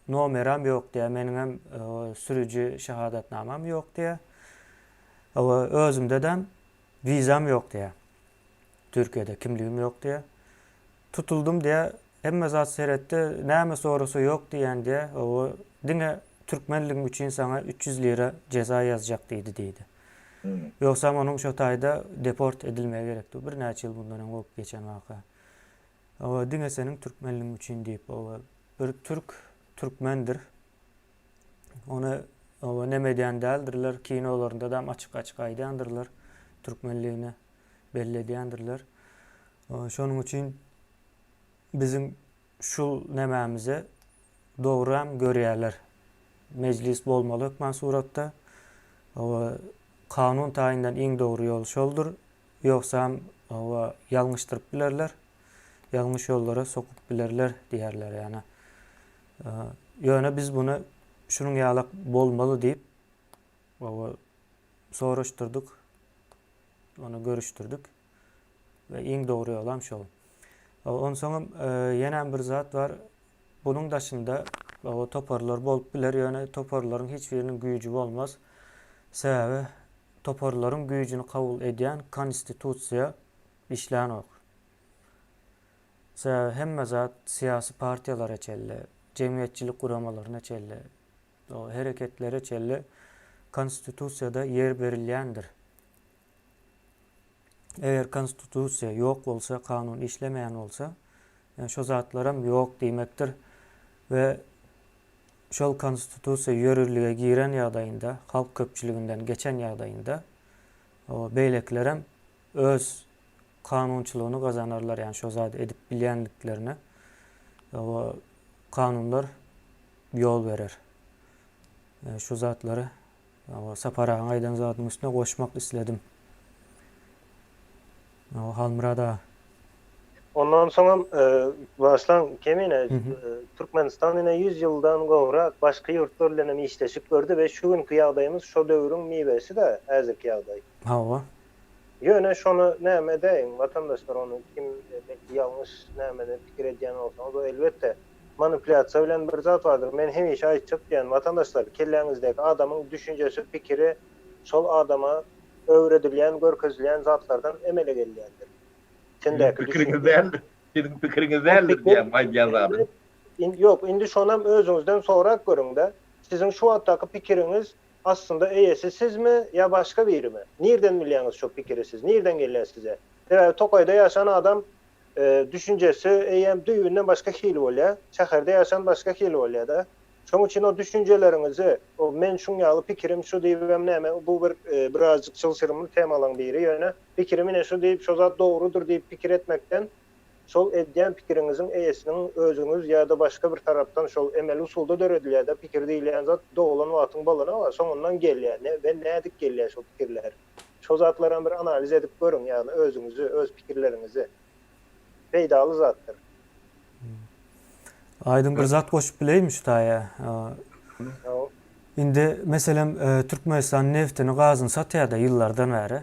nomeram ýok diýýär, meniňem sürüji şahadatnamam ýok diýýär. Hawa, özümdedem wizam ýok diýýär. Türkiýede kimligim ýok diýýär. Tutuldym diýýär, hemme zat seretdi, näme sorasa ýok diýýän diýýär. Hawa, diňe türkmenligiň üçin saňa 300 lira jeza ýazjak diýdi diýdi. Ýogsam onuň şo taýda deport edilmegi gerekdi. Birnäçe ýyl mundan öň bolup geçen waka. Hawa, diňe seniň türkmenligiň üçin diýip, hawa, bir türk türkmendir. Ony oba neme edýän däldirler, kinolarynda-dam açyk-açyk aýdýandyrlar, türkmenligini belli edýändirler. Şonuň üçin biziň şul nemämizi dogry hem görýärler. Mejlis bolmaly hökman suratda. Oba kanun taýyndan iň dogry ýol şoldur. Ýogsam oba ýalňyşdyryp bilerler, ýalňyş ýollara sokup bilerler diýerler ýa-ni. Ýöne biz muny şunuň ýalak bolmaly diýip, oba soraşdyrdyk, ony görüşdirdik we iň dogry ýolam şol. Onsoňam ýenem bir zat bar, bunuň daşynda oba toparlar bolup biler, ýöne toparlaryň hiç biriniň güýji bolmaz. Sebäbi toparlaryň güýjüni kabul edýän konstitusiýa işlänok. Sebäbi hemme zat syýasy partiýalara çenli, jemgyýetçilik guramalaryna çenli, hereketlere çenli konstitusiýada ýer berilýändir. Eger konstitusiýa ýok bolsa, kanun işlemeýän bolsa, ýani şo zatlaram ýok diýmekdir we şol konstitusiýa ýörürlige giren ýagdaýynda, halk köpçüliginden geçen ýagdaýynda, beýlekilerem öz kanunçylygyny gazanarlar, ýagny şo zady edip bilýändiklerine o kanunlar ýol berer. Şu zatlary Sapar agaň aýdan zadynyň üstüne goşmak isledim. Halmyrat aga. Ondan soňam başlan Kemine Türkmenistan ine 100 ýyldan gowrak başga ýurtlar bilen hem işleşip gördi we şu günki ýagdaýymyz şo döwrüň miwesi-de häzirki ýagdaý. Hawa. Ýöne şony näme edäýiň watandaşlar ony kim belki ýalňyş nämede pikir edýän bolsaňyz o elbetde manipulýasiýa bilen bir zat bardyr men hemişe aýtjak diýýän watandaşlar kelläňizdäki adamyň düşünjesi pikiri şol adama öwredilýän görkezilýän zatlardan emele gelýändir Siziň pikiriňiz däldir siziň pikiriňiz däldir diýýän aýdýan zadyň. Ýok indi şonam özüňizden sorap görüňdä siziň şu wagtdaky pikiriňiz Aslynda eýesi sizmi ýa başga birimi? Nirden bilýäňiz şo pikiri siz? Nirden gelýär size? Sebäbi tokaýda ýaşan adam düşünjesi eýýäm düýbünden başga hili bolýar. Şäherde ýaşan başga hili bolýar-da. Şoň üçin o düşünjeleriňizi, o men şuň ýaly pikirim şu diýibem näme, bu bir birazjyk çylşyrymly temalaň biri, ýöne pikirim ine şu diýip, şo zat dogrudyr diýip pikir etmekden Şol edýän pikiriňiziň eýesiniň özüňiz ýa-da başga bir tarapdan şol emeli usulda döredilýär-de pikir diýilýän zat doglan wagtyň bolanok-a, soňundan gelýär ne we nädip gelýär şol pikirler. Şol zatlaram bir analiz edip görüň, ýagny özüňizi, öz pikirleriňizi. Peýdaly zatdyr. Aýdyň bir zat goşup bileýinmi şu taýa? Indi meselem Türkmenistan neftini gazyny satýar-da ýyllardan bäri.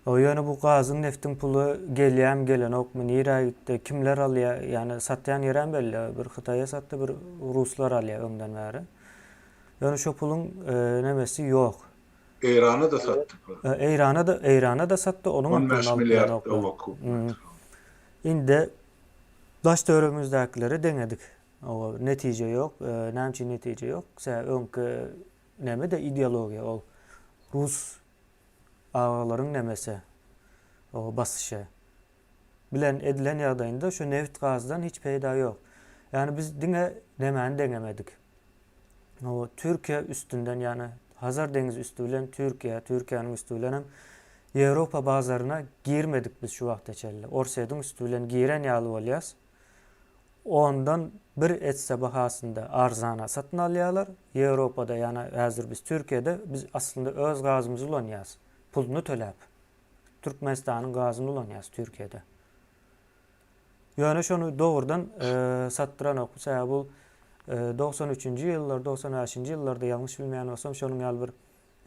Ýöne bu gazyň neftiň puly gelýämi gelenokmy nirä gitdi kimler alýa ýani satýan ýerem belli bir hytaýa satdy bir ruslar alýa öňden bäri ýöne şo puluň nemesi ýok. Eýrana-da satdy pul. Eýrana-da Eýrana-da satdy onuň hem puluny alyp bilenoklar. Indi daş töweregimizdäkileri deňedik. Netije ýok. Näme üçin netije ýok? Sebäbi öňki neme-de ideologiýa ol rus agalaryň nemesi, o basyşy bilen edilen ýagdaýynda şu nebit gazdan hiç peýda ýok. Ýagny biz diňe nemäni deňemedik. O Türkiýe üstünden, ýagny Hazar deňizi üsti bilen Türkiýe, Türkiýäniň üsti bilen hem Ýewropa bazaryna girmedik biz şu wagta çenli. Orsýetiň üsti bilen giren ýaly bolýas. Ondan bir esse bahasynda arzana satyn alýarlar. Ýewropada ýagny häzir biz Türkiýede biz aslynda öz gazymyzy ulanýarys. Puluny töläp. Türkmenistanyň gazyny ulanýarys Türkiýede. Ýöne şony dogrudan satdyranok. Sebäbi bu 93-nji ýyllar, 95-nji ýyllarda ýalňyş bilmeýän bolsam şonuň ýaly bir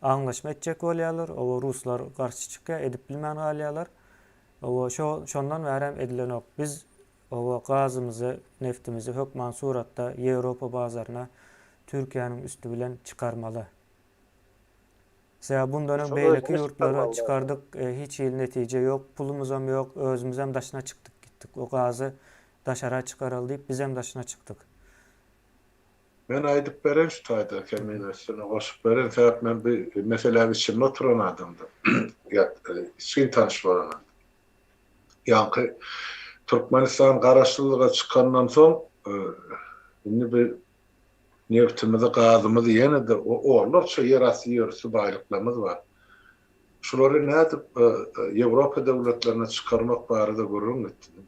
aňlaşma etjek bolýarlar. Oba ruslar garşy çykýar, edip bilmän galýarlar. Oba şo şondan bärem edilenok. Biz Oba gazymyzy, neftimizi hökman suratda Ýewropa bazaryna Türkiýäniň üsti bilen çykarmaly. Sebäbi bundan öň beýleki ýurtlara çykardyk, hiç hili netije ýok, pulumyzam ýok, özümizem daşyna çykdyk gitdik. O gazy daşara çykaraly diýip bizem daşyna çykdyk. Men aýdyp bereýin şu taýda Kemine üstüne goşup bereýin sebäp men bu meseläň içinde oturan adamdym. Ýa içgin tanyş bolan adam. Ýaňky Türkmenistan garaşsyzlyga çykandan soň indi bu Nebtimizi, gazymyzy ýene-de onlarça ýerasty, ýerüsti baýlyklarymyz bar. Şulary nädip Ýewropa döwletlerine çykarmak barada gürrüň gitdi.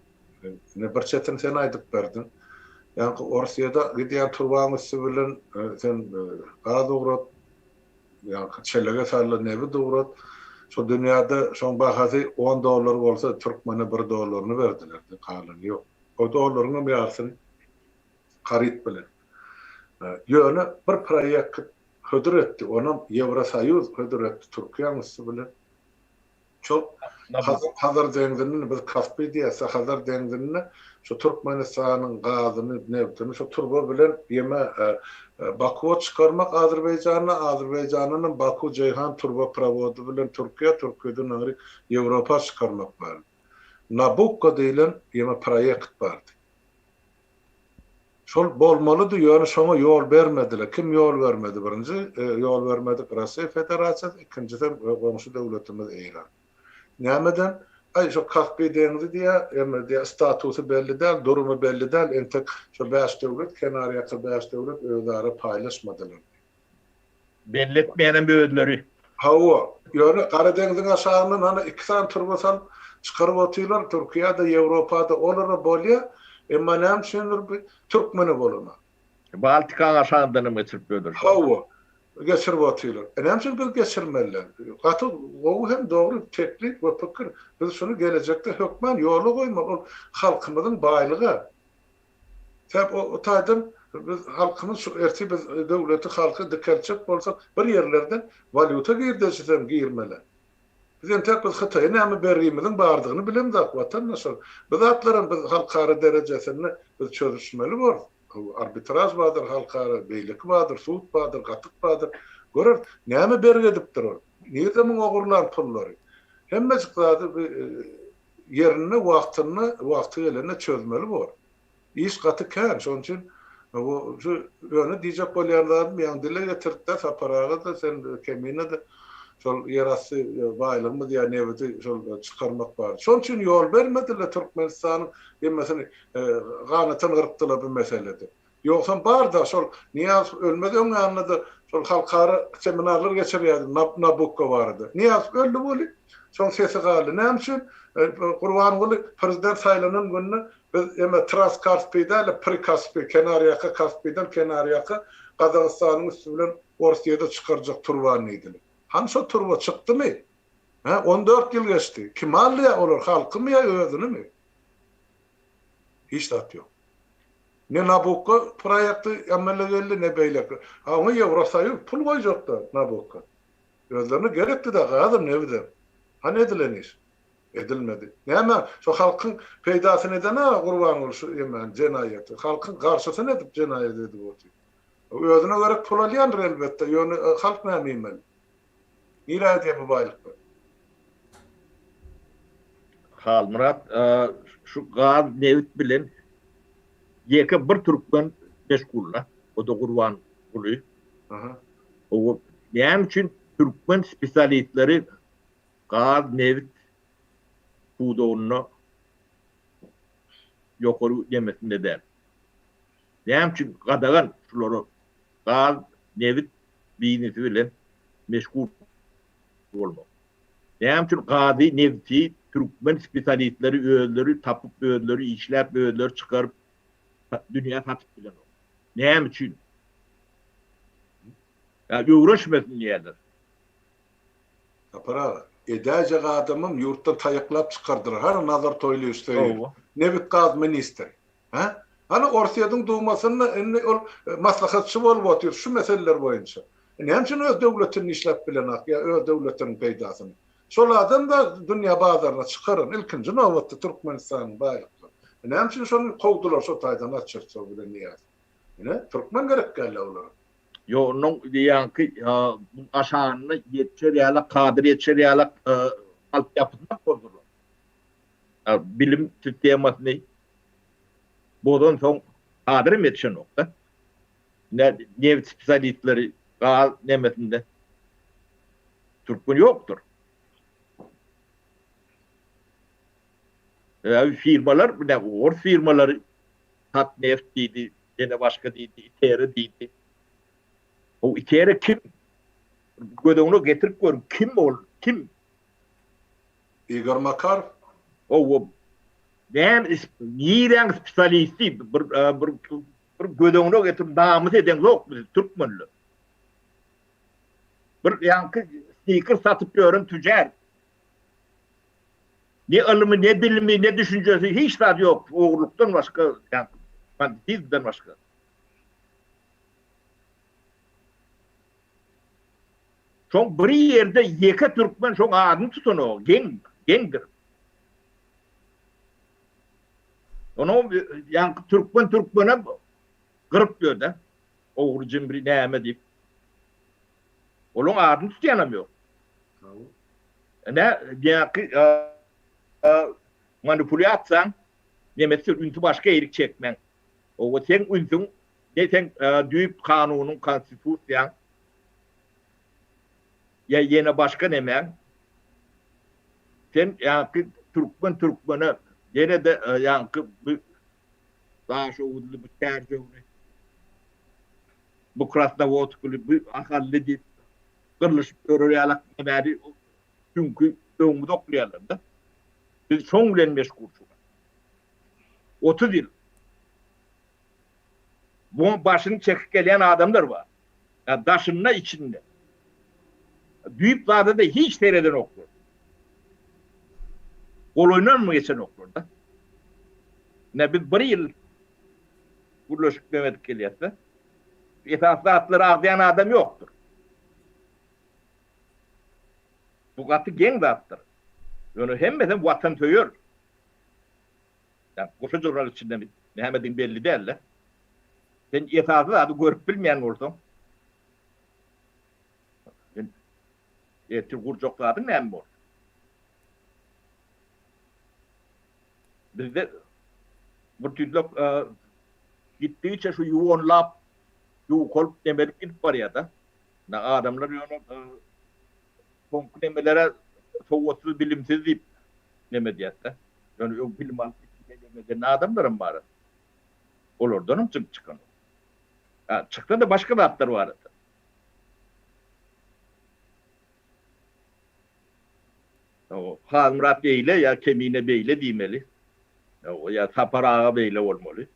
Ine bir çetini sen aýdyp berdiň. Ýaňky Orsýede gidýän turbaň üsti bilen sen gaz ugrat, ýaňky çelege sal-da nebit ugrat. Şo dünýäde şoň bahasy on dollar bolsa türkmene bir dollaryny berdiler, galany ýok. O dollaryňam ýarysyny haryt bilen. Ýöne bir proýekt hödür etdi, onam Ýewrosoýuz hödür etdi Türkiýäň üsti bilen. Şol Hazar deňzini biz Kaspi diýýäs, Hazar deňzinde şu Türkmenistanyň gazyny, nebtini şu turba bilen ýeme Bakuwa çykarmak Azerbaýjana, Azerbaýjandanam Baku-Jeýhan turba prowody bilen Türkiýä, Türkiýeden aňryk Ýewropa çykarmak bardy. Nabukko diýlen ýeme proýekt bardy. Şol bolmalydy, ýöne şoňa ýol bermediler. Kim ýol bermedi? Birinji ýol bermedik Russiýa Federasiýasy, ikinjisem goňşy döwletimiz Eýran. Nämeden? Aý, şo Kaspi deňzi diýýär, eme diýýär, statusy belli däl, durumy belli däl, entek şo bäş döwlet, kenarýaka bäş döwlet özara paýlaşmadylar diýýär. Belli etmeýänem özleri. Hawa, ýöne Gara deňziň aşagyndan hany iki sany turba salyp çykaryp otyrlar, Türkiýä-de, Ýewropa-da olara bolýa, emma näme üçindir bu türkmene bolanok. Baltikaň aşagyndan hem geçirip böler. Hawa, geçirip otyrlar. E näme üçin biz geçirmeli? Gaty gowy hem dogry teklip we pikir. Biz şuny gelejekde hökman ýola goýmaly. Ol halkymyzyň baýlygy. Sebäp o taýdan biz halkymyz şu ertir biz döwleti halky dikeltjek bolsak bir ýerlerden walýuta girdejisem girmeli. Biz entek biz Hytaýa näme bergimiziň bardygyny bilemzok watandaşlar. Bu zatlaram biz halkara derejesinde biz çözüşmeli borus. Arbitraž bardyr halkara, beýleki bardyr, sud bardyr, gatyk bardyr. Göreris. Näme bergi edipdir ol? Nirde muň ogurlan pullary? Hemmejik zady ýerinde wagtynda wagty gelende çözmeli bor. Iş gaty kän şonuň üçin bu şu ýöne diýjek bolýan zadym ýaňy dile getirdi-de Sapar aga-da sen Kemine-de şol ýerasty baýlygymyz ýa nebiti şol çykarmak bar. Şonuň üçin ýol bermediler Türkmenistanyň hemmesini ganatyn gyrkdylar bu meselede. Ýogsam bar-da, şol Nyýazow ölmez öň ýanynda-da şol halkara seminarlar geçirýärdi Nabukko barada. Nyýazow öldi weli, şoň sesi galdy. Näme üçin? Gurbanguly prezident saýlanan günde biz eme Transkaspi däl-de Prikaspi, kenarýaka Kaspiden kenarýaka Gazagystanyň üsti bilen Orsýede çykarjak turbany diýdiler. Hany şo turba çykdymy? Hä, 14 ýyl geçdi. Kim alýar olar, halkymy ýa özünimi? Hiç zat ýok. Ne Nabukko proýekti emele geldi, ne beýleki. A oňa Ýewrosoýuz pul goýjakda Nabukko. Özlerine gerekdi-de gazam, nebidem. Hany edilen iş? Edilmedi. Näme, şo halkyň peýdasyny eden-ä Gurbanguly şu emäni, jenaýaty. Halkyň garşysyny edip jenaýat edip otyr. Özüne gerek pul alýandyr elbetde, ýöne halk näme iýmeli? Nirä gidýär bu baýlyklar? Halmyrat şu gaz nebit bilen ýeke bir türkmen meşgulla o-da Gurbanguly. Aha. O näme üçin türkmen spesialistleri gaz nebit pudagynda ýokary nemesinde däl. Näme üçin gadagan şulara gaz nebit biznesi bilen meşgul bolmak? Näme üçin gazy, nebti türkmen spesialistleri özleri tapyp, özleri işläp, özleri çykaryp dünýä satyp bilenok? Näme üçin? Ýa öwrenşmesin diýýärler. Sapar aga, edäýjek adamam ýurtdan taýaklap çykardylar. Hany Nazar Toýlyýew Söýün? Nebit-gaz ministri. Hä? Hany Orsýetiň Dumasynda indi ol maslahatçy bolup otyr şu meseleler boýunça. Näme üçin öz döwletini işläp bilenak ýa öz döwletiniň peýdasyny? Şol adam-da dünýä bazaryna çykaran ilkinji nobatda Türkmenistanyň baýlyklary. Näme üçin şony kowdular şo taýdan Açertsow bilen Nyýazow? Ine, türkmen gerek dälä olara. Ýok, onuň ýaňky bu aşagyna ýetişer ýaly, kadyr ýetişer ýaly altyapysyny bozdular. Bilim sistemasyny bozansoň kadyr hem ýetişenok-da. Ne nebit spesialistleri gaz nemesinde türkmen ýokdur. Sebäbi firmalar, ors firmalary Tatneft diýdi, ýene başga diýdi, Itera diýdi. O Itera kim? Göz öňüne getirip görüň, kim ol? Kim? Igor Makarow. Owa. Näme, niräň spesialisti? Bir bir bir göz öňüne getirip namys edeňzok biz türkmenler. Bir ýaňky sneaker satyp ýören tüjär. Ne ylmy, ne bilimi, ne düşünjesi hiç zady ýok. Ogurlykdan başga, ýa banditizmden başga. Şoň bir ýerde ýeke türkmen şoň adyny tutanok. Geň, geňdir. Onuň ýaňky türkmen türkmene gyryp ýörde. Ogry jimri näme diýip. Olaň adyny tutýanam ýok. Ine, diýýärki, manipulýasiýaň nemesi ünsi başga ýerik çekmäň. Owa seň ünsüň ne seň düýp kanunyň, konstitusiýaň ýa ýene başga nemäň sen ýaňky türkmen türkmene ýene-de ýaňky bu Daşoguzly bu Çärjewli bu Krasnowodskly bu Ahally diýip gyrlyşyp ýörer ýalak nämäni çünki öňümize oklaýarlar-da. Biz şoň bilen meşgul şu wagt. 30 ýyl. Muň başyny çekip gelýän adamlar bar. Ýa daşynda, içinde. Düýp zada-da hiç seredenoklar. Golaýyndanam geçenoklar-da. Ine biz bir ýyl gürleşip demedik gelýäs-de. Esasy zatlary agzaýan adam ýokdur. Bu gaty geň zatdyr. Ýöne hemmesem watansöýer. Ýa goşa žurnal içinde nämedigini belli däl-de. Sen esasy zady görüp bilmeýän bolsaň, sen ertir gurjak zadyň näme bor? Bizde bir tüýdlek gitdigiçe şu ýuwanlap, ýukalyp nemelip gidip barýar-da. Adamlar ýöne soňky nemelere sowatsyz, bilimsiz diýip neme edýär-de. Ýöne öň bilim alyp neme eden adamlaram bar. Olardanam jyňk çykanok. Ha, çyksa-da başga zatlar barada. Halmyrat beýle ýa Kemine beýle diýmeli. Ýa Sapar aga beýle bolmaly.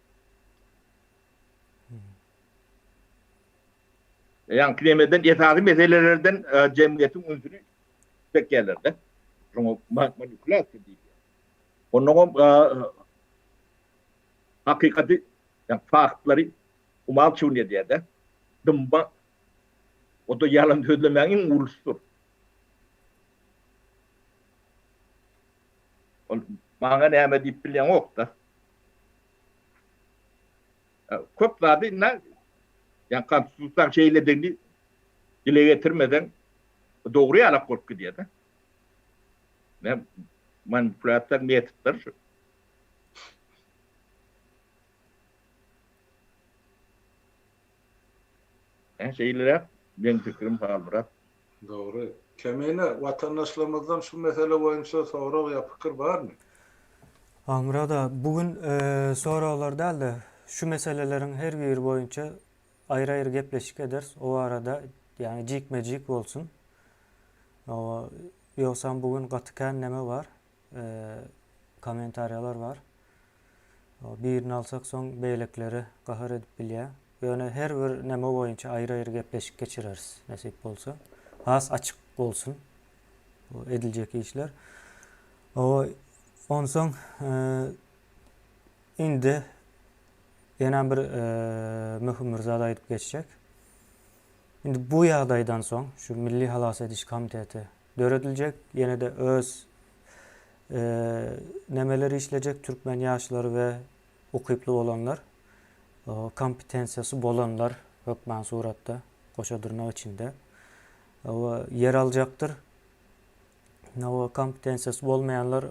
Ýaňky nemeden esasy meselelerden jemgyýetiň ünsüni çekýärler-de. Şoňa manipulýasiýa diýilýär. Onnoňam hakykaty, ýa faktlary umalçiwniýa edýär-de. Dymma o-da ýalan sözlemäň iň ulusydyr. Ol maňa näme diýip bilýäňok-da. Köp zady indi ýa konstitusiýanyň şeýledigini dile getirmeseň dogry ýalak bolup gidýär-de. Näme manipulýasiýa metodlary şu. Hä şeýleräk meň pikirim Halmyrat. Dogry. Kemine, watandaşlarymyzdan şu mesele boýunça sorag ýa pikir barmy? Halmyrat aga, bu gün soraglar däl-de, şu meseleleriň her biri boýunça aýry-aýry gepleşik ederis. O barada, ýagny jikme-jik bolsun. Ýogsam bu gün gaty kän neme bar. Kommentariýalar bar. Birini alsak soň beýlekileri gahar edip bilýär. Ýöne her bir neme boýunça aýry-aýry gepleşik geçireris nesip bolsa. Has açyk bolsun bu ediljek işler. O onsoň indi ýene bir möhüm bir zat aýdyp geçjek. Indi bu ýagdaýdan soň şu Milli halas ediş komiteti dörediljek, ýene-de öz nemeler işlejek türkmen ýaşlary we ukyply bolanlar, kompetensiýasy bolanlar hökman suratda. Goşa dyrnak içinde. Hawa, ýer aljakdyr. Hawa, kompetensiýasy bolmaýanlar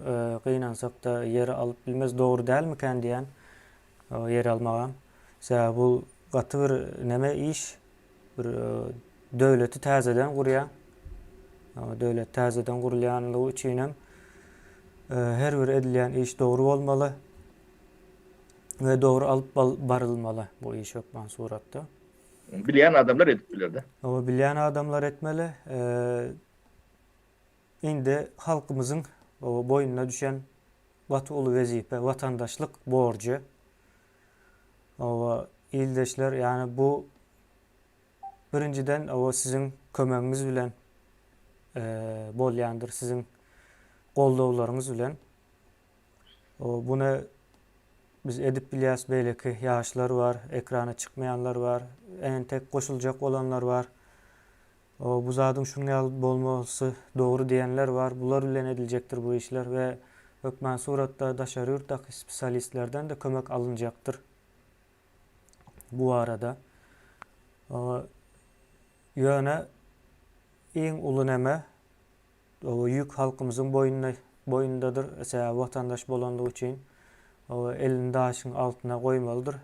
gynansakda ýer alyp bilmez. Dogry dälmikän diýýän. Hawa, ýer almagam. Sebäbi bu gaty bir neme iş. Bir döwleti täzeden gurýar. Döwlet täzeden gurulýanlygy üçin hem her bir edilýän iş dogry bolmaly we dogry alyp barylmaly bu iş hökman suratda. Bilýän adamlar edip biler-de. Hawa, bilýän adamlar etmeli. Indi halkymyzyň boýnuna düşen gaty uly wezipe, watandaşlyk borjy. Hawa, ildeşler, ýagny bu birinjiden hawa siziň kömegiňiz bilen bolýandyr, siziň goldawlaryňyz bilen. Buny biz edip bilýäs, beýleki ýaşlar bar, ekrana çykmaýanlar bar, entek goşuljak bolanlar bar. Bu zadyň şunuň ýaly bolmasy dogry diýenler bar. Bular bilen ediljekdir bu işler we hökman suratda daşary ýurtdaky spesialistlerden-de kömek alynjakdyr bu barada. Ýöne iň uly neme O ýük halkymyzyň boýnuna boýnundadyr, sebäbi watandaş bolanlygy üçin o elini daşyň altyna goýmalydyr.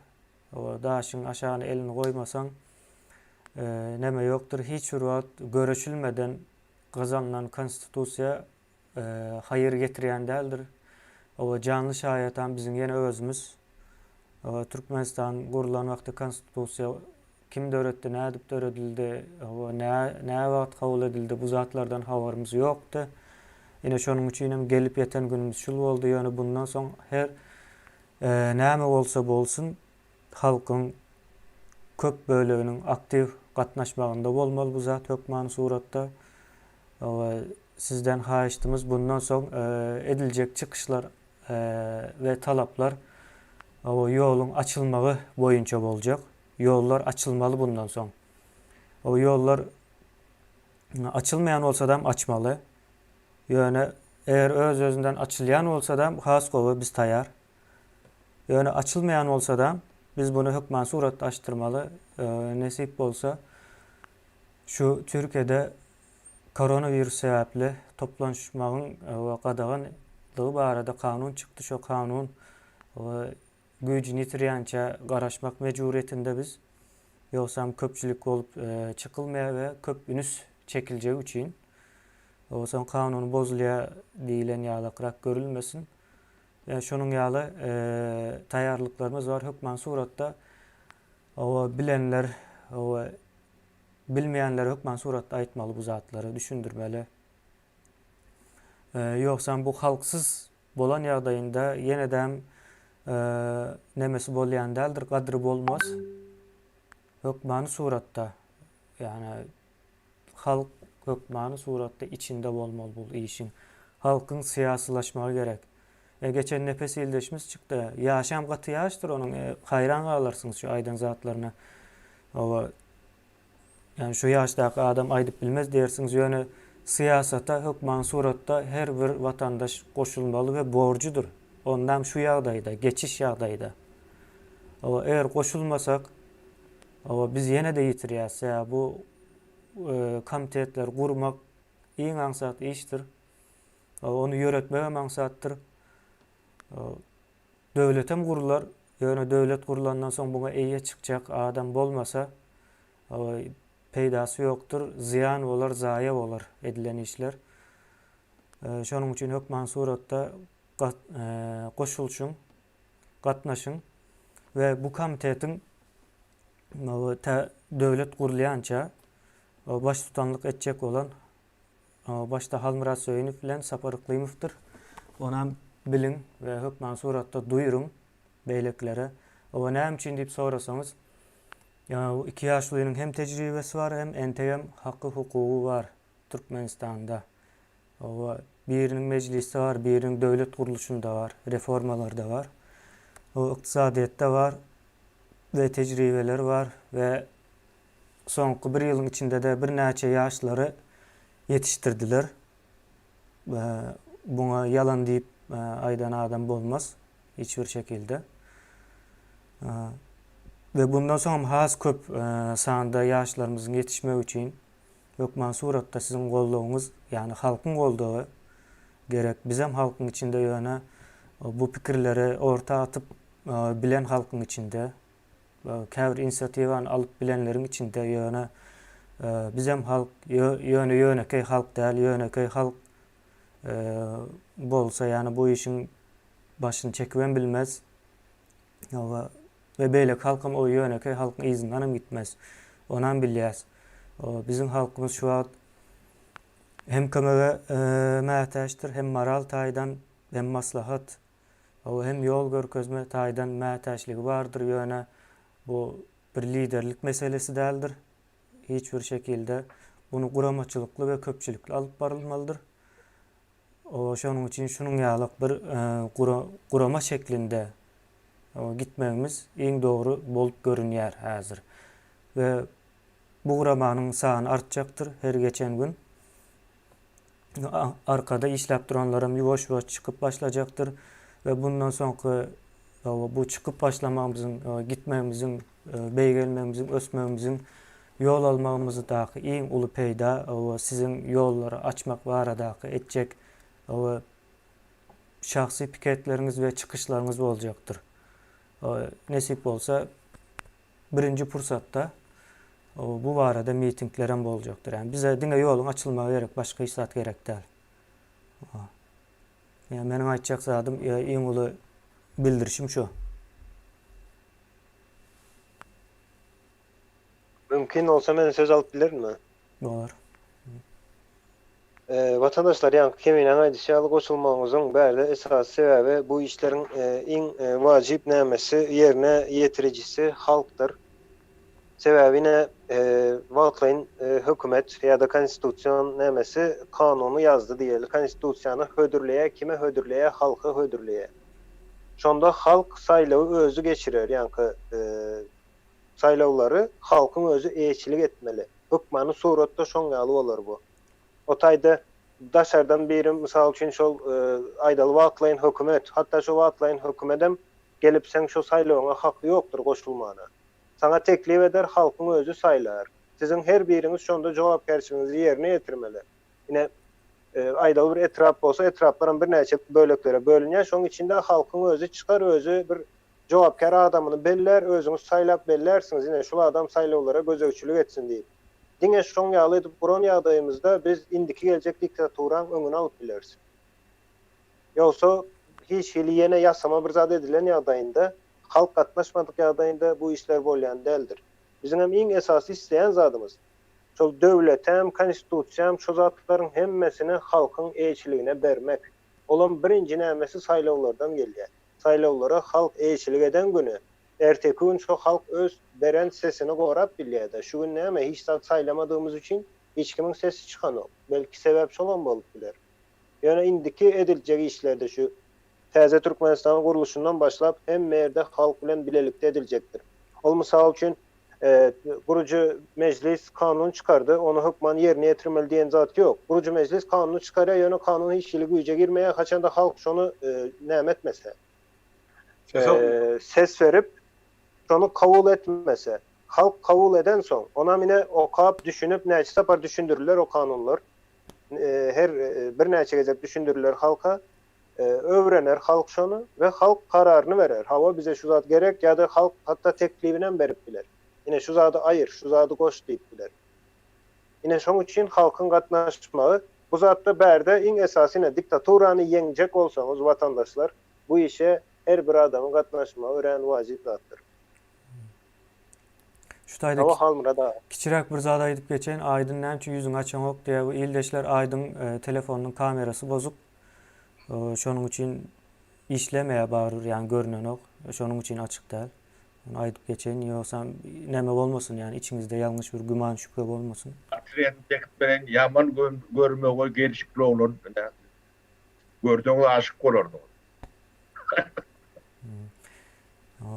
O daşyň aşagyna elini goýmasaň neme ýokdur. Hiç bir wagt göreşilmeden gazanylan konstitusiýa haýyr getirýän däldir. O janly şaýatam biziň ýene özümiz. O Türkmenistan gurlan wagty konstitusiýa Kim döretdi, nädip döredildi, hawa, nä, nä wagt kabul edildi, bu zatlardan habarymyz ýokdy. Ine, şonuň üçinem gelip ýeten günümiz şul boldy. Ýöne bundan soň her näme bolsa bolsun, halkyň köp böleginiň aktiw gatnaşmagynda bolmaly bu zat hökmany suratda. Hawa, sizden haýyştymyz bundan soň ediljek çykyşlar we talaplar hawa, ýoluň açylmagy boýunça boljak. Ýollar açylmaly bundan soň. O ýollar açylmaýan bolsadam açmaly. Ýöne eger öz-özünden açylýan bolsadam has gowy biz taýar. Ýöne açylmaýan bolsadam biz buny hökman suratda açdyrmaly. Nesip bolsa şu Türkiýede koronawirus sebäpli toplanşmagyň we gadaganlygy barada kanun çykdy. Şo kanun Güýjüni ýitirýänçä garaşmak mejburyýetinde biz. Ýogsam köpçülik bolup çykylmaýar we köp ünüs çekiljegi üçin. Ýogsam kanuny bozulýar diýlen ýalakrak görülmesin. Şonuň ýaly taýýarlyklarymyz bar. Hökman suratda oba bilenler, oba bilmeýänlere hökman suratda aýtmaly bu zatlary, düşündirmeli. Ýogsam bu halksyz Bolan ýagdaýynda ýenedem nemesi bolýan däldir, gadry bolmaz. Hökmany suratda, ýagny halk hökmany suratda içinde bolmaly bul işiň. Halkyň syýasylaşmagy gerek. E, geçen Nepes ildeşimiz çykdy. Ýaşam gaty ýaşdyr onuň. E, haýran galarsyňyz şu aýdan zatlaryna. Oba Ýagny şu ýaşdaky adam aýdyp bilmez diýersiňiz, ýöne syýasata hökman suratda her bir watandaş goşulmaly we borjudyr. Ondam şu ýagdaýda, geçiş ýagdaýda. Hawa, eger goşulmasak, hawa, biz ýene-de ýitirýäs. Sebäbi bu komitetleri gurmak iň aňsat işdir. Hawa, ony ýöretmegem aňsatdyr. Döwletem gurular, ýöne döwlet gurulandan soň buňa eýe çykjak adam bolmasa, peýdasy ýokdur, zyýan bolar, zaýa bolar edilen işler. Şonuň üçin hökman suratda goşulyşyň, gatnaşyň we bu komitetiň tä döwlet gurulýança baştutanlyk etjek bolan Başda Halmyrat Söýünow bilen Sapar Yklymowdyr. Onam biliň we hökman suratda duýuryň beýlekilere. Oba näme üçin diýip sorasaňyz, bu iki ýaşulynyň hem tejribesi bar, hem entegem haky-hukugy bar Türkmenistanda. Oba biriniň mejlisde bar, biriniň döwlet gurluşynda bar, reformalarda bar. O ykdysadyýetde bar we tejribeleri bar we Soňky bir ýylyň içinde-de birnäçe ýaşlary ýetişdirdiler. Buňa ýalan diýip aýdan adam bolmaz hiç bir şekilde. We bundan soňam has köp sanda ýaşlarymyzyň ýetişmegi üçin hökman suratda siziň goldawyňyz, ýagny halkyň goldawy gerek. Bizem halkyň içinde ýöne bu pikirleri orta atyp bilen halkyň içinde, käbir inisiatiwany alyp bilenleriň içinde ýöne bizem halk ýöne ýönekeý halk däl, ýönekeý halk bolsa ýagny bu işiň başyny çekibem bilmez. Hawa, we beýleki halkam o ýönekeý halkyň yzyndanam gitmez. Onam bilýäs. Biziň halkymyz şu wagt hem kömege mätäçdir, hem moral taýdan, hem maslahat, hawa, hem ýol görkezme taýdan mätäçligi bardyr, ýöne bu bir liderlik meselesi däldir. Hiç bir şekilde muny guramaçylykly we köpçülikli alyp barylmalydyr. Şonuň üçin şunuň ýaly bir gurama şeklinde gitmegimiz iň dogry bolup görünýär häzir. We bu guramanyň sany artjakdyr her geçen gün. Arkada işläp duranlaram ýuwaş-ýuwaş çykyp başlajakdyr we bundan soňky bu çykyp başlamagymyzyň, gitmegimiziň, beýgelmegimiziň, ösmegimiziň Ýol almagymyzdaky iň uly peýda we siziň ýollary açmak baradaky etjek we şahsy piketleriňiz we çykyşlaryňyz boljakdyr. Nesip bolsa birinji pursatda bu barada mitinglerem boljakdyr. Ýagny bize diňe ýoluň açylmagy gerek, başga hiç zat gerek däl. Ýa meniň aýtjak zadym iň uly bildirişim şu. Mümkin bolsa men söz alyp bilerinmi? Bolar. Watandaşlar ýaňky Keminäň aýdyşy ýaly goşulmagyňyzyň bärde esasy sebäbi bu işleriň iň wajyp nämesi ýerine ýetirijisi halkdyr. Sebäbi ine wagtlaýyn hökümet ýa-da konstitusion nämesi kanuny ýazdy diýeli konstitusiýany hödürleýär kime hödürleýär halka hödürleýär. Şonda halk saýlawy özi geçirer ýaňky Saýlawlary halkyň özi eýeçilik etmeli. Hökmany suratda şoň ýaly bolar bu. O taýda daşardan biri mysal üçin şol aýdaly wagtlaýyn hökümet, hatda şo wagtlaýyn hökümedem gelip seň şo saýlawyňa haky ýokdur goşulmana. Saňa teklip eder halkyň özi saýlar. Siziň her biriňiz şonda jogapkärçiligiňizi ýerine ýetirmeli. Ine aýdaly bir etrap bolsa etraplaram birnäçe böleklere bölünýär. Şoň içinde halkyň özi çykar özi bir Jogapkär adamyny bellär, özüňiz saýlap bellärsiňiz, ine, şul adam saýlawlara gözegçilik etsin diýip. Diňe şoň ýaly edip guran ýagdaýymyzda biz indiki geljek diktaturaň öňüni alyp bileris. Ýogsa, hiç hili ýene ýasama bir zat edilen ýagdaýynda, halk gatnaşmadyk ýagdaýynda bu işler bolýan däldir. Biziňem iň esasy isleýän zadymyz, şol döwletem, konstitusiýam, şo zatlaryň hemmesini halkyň eýeçiligine bermek. Olam birinji nämesi saýlawlardan gelýär. Saýlawlara halk eýeçilik eden güni, erteki gün şo halk öz beren sesini gorap bilýärde. Şu gün näme hiç zat saýlamadygymyz üçin hiç kimiň sesi çykanok. Belki sebäp şolam bolup biler. Ýöne indiki ediljek işlerde şu Täze Türkmenistanyň gurluşyndan başlap hemme ýerde halk bilen bilelikde ediljekdir. Ol mysal üçin Gurujy mejlis kanun çykardy, ony hökman ýerine ýetirmeli diýen zat ýok. Gurujy mejlis kanuny çykarýar, ýöne kanun hiç hili güýje girmeýär, haçanda halk şony näme etmese, ses berip, şony kabul etmese. Halk kabul edensoň, onam ine okap, düşünip, näçe sapar düşündiriler o kanunlar, her birnäçe gezek düşündiriler halka, Öwrener halk şony we halk kararyny berer, hawa bize şu zat gerek ýa-da halk hatda teklibinem berip biler. Ine şu zady aýyr, şu zady goş diýip biler. Ine şoň üçin halkyň gatnaşmagy bu zatda bärde iň esasy ine diktaturany ýeňjek bolsaňyz watandaşlar bu işe her bir adamyň gatnaşmagy örän wajyp zatdyr. Şu taýda Hawa Halmyrat aga. kiçiräk bir zat aýdyp geçeýin. Aýdyn näme üçin ýüzüňi açaňok diýýär. Bu ildeşler Aýdyň telefonynyň kamerasy bozuk. Şonuň üçin işlemeýär barybir ýagny görnenok. Şonuň üçin açyk däl. Ony aýdyp geçeýin. Ýogsam näme bolmasyn ýagny içiňizde ýalňyş bir güman şübhe bolmasyn. Portretini çekip bereýin. Ýaman görmegeý gelşikli oglan. Görseňiz aşyk bolarsyňyz.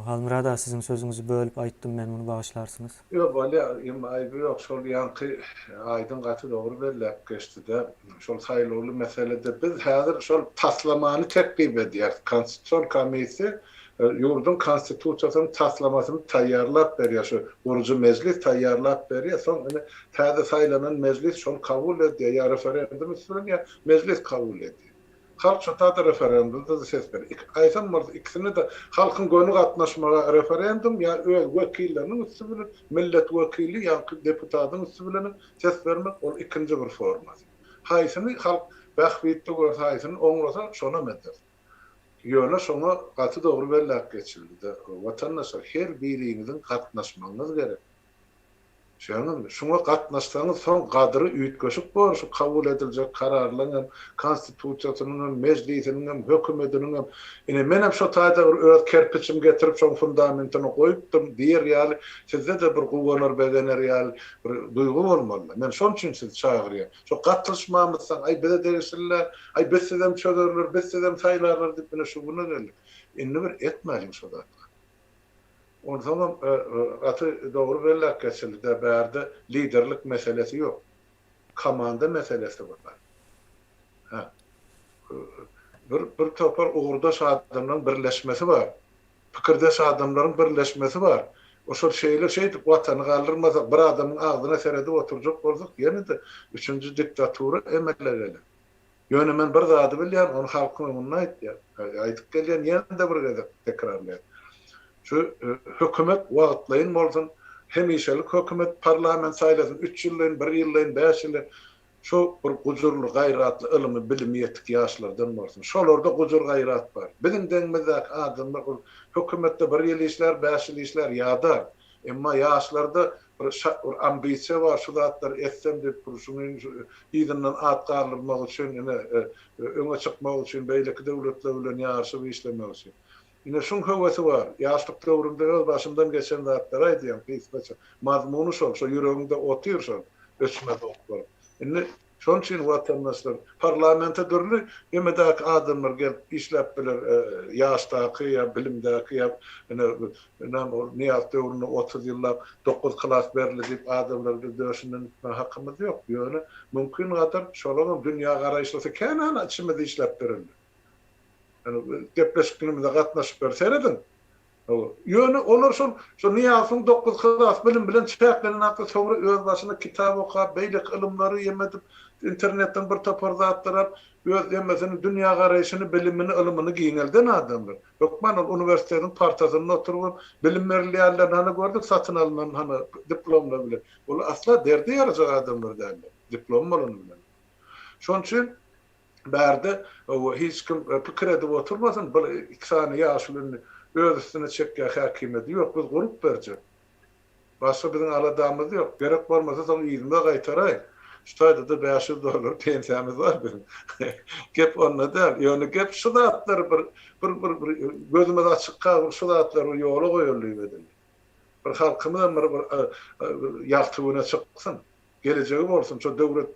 Halmyrat aga siziň sözüňizi bölüp aýtdym men muny bagyşlarsyňyz. Ýok bolýa emma aýby ýok şol ýaňky Aýdyň gaty dogry belläp geçdide şol saýlawly meselede biz häzir şol taslamany teklip edýäris konstitusion komissiýa. ýurduň Konstitusiýasynyň taslamasyny taýýarlap berýär, şu gurujy mejlis taýýarlap berýär, soň ine täze saýlanan mejlis şony kabul edýär, ýa referendum üsti bilen, ýa mejlis kabul edýär. Halk şo taýda referendumda-da ses berýär. Aýsam bolsa ikisine-de halkyň göni gatnaşmagy referendum ýa öz wekilleriniň üsti bilen, millet wekili ýaňky deputatyň üsti bilenem ses bermek ol ikinji bir formasy. Haýsyny halk bähbitli görse haýsyny oňlasa şonam eder. Ýöne şoňa gaty dogry belläp geçildi-de watandaşlar her biriňiziň gatnaşmagyňyz gerek. Düşýäňizmi? Şuňa gatnaşsaňyz soň gadyry üýtgeşik bor şu kabul ediljek kararlaň hem, konstitusiýasynyň hem, mejlisiniň hem, hökümediniň hem. Ine menem şo taýda bir öz kerpiçimi getirip şoň fundamentini goýupdym diýer ýaly sizde-de bir guwanar begener ýaly bir duýgy bolmaly. Men şoň üçin sizi çagyrýan. Şo gatnaşmamyzsaň aý bize degişli däl, aý bizsizem çözerler, bizsizem saýlarlar diýip ine şu güne geldik. Indi bir etmäliň şo zatlary. Onsoňam gaty dogry belläp geçildi-de, bärde liderlik meselesi ýok. Komanda meselesi bar. Hä. Bir bir topar ugurdaş adamlaryň birleşmesi bar. Pikirdeş adamlaryň birleşmesi bar. Oşol şeýle şeýdip watany galdyrmasak, bir adamyň agzyna seredip oturjak bolsak, ýene-de üçünji diktatura emele geler. Ýöne men bir zady bilýän, ony halkyň öňünde aýtýan. Aýdyp gelýän, ýene-de bir gezek tekrarlaýan. Şu hökümet wagtlaýyn bolsun, hemişelik hökümet parlament saýlasyn, üç ýyllaýyn, bir ýyllaýyn, bäş ýyllaýyn. Şu bir gujurly, gaýratly, ylymy, bilimi ýetik ýaşlardan bolsun. Şolarda gujur-gaýrat bar. Biziň deňimizdäki adamlar ol hökümetde bir ýyl işlär, bäş ýyl işlär, ýadar. Emma ýaşlarda bir bir ambisiýa bar, şu zatlary etsem diýip bir şuny yzyndan at galdyrmak üçin, ine, öňe çykmak üçin, beýleki döwletler bilen ýaryşyp işlemek üçin. Ine, şuň höwesi bar. Ýaşlyk döwrümde öz başymdan geçen zatlary aýdýan gysgaça. Mazmuny şol, şo ýüregiňde otyr şol öçmez ok bolup. Indi Şonuň üçin watandaşlar, parlamente dürli emedäki adamlar gelip işläp biler, ýaşdaky ýa bilimdäki ýa ine näme ol Nyýazow döwründe 30 ýyllap 9 klas berildi diýip adamlary biz döşünden itmäge hakymyz ýok. Ýöne mümkin gadar şolaňam dünýägaraýyşlysy kän hany içimizde işläp berenler. Ýöne gepleşiklerimize gatnaşyp ber serediň. Ýöne olar şol şo Nyýazowyň 9 klas bilim bilen çäklenen hakda soňra özbaşyna kitap okap, beýleki ylymlary ýem edip, internetden bir topar zatlar alyp, öz ýemesini, dünýägaraýşyny, bilimini, ylymyny giňelden adamlar. Hökman ol uniwersitetiň partasynda oturybam bilim berilýänlerini hany gördük, satyn alnan hany diplomlar bilen. Olar asla derde ýarajak adamlar däldir, diplom bolany bilen. Şonuň üçin Bärde hiç kim pikir edip oturmasyn, bir iki sany ýaşuly indi öz üstüne çekýär häkimiýeti. Ýok, biz gurup berjek. Başga biziň aladamyz ýok. Gerek bolmasa soň yzyna gaýtaraýyn. Şu taýda-da 500 dollar pensiýamyz bar biziň. Gep onda däl. Ýöne gep şu zatlary bir bir bir bir gözümiz açykka bir şu zatlary bir ýola goýaly diýip edildi. Bir halkymyzam bir bir ýagty güne çyksyn. Gelejegi bolsun, şo döwlet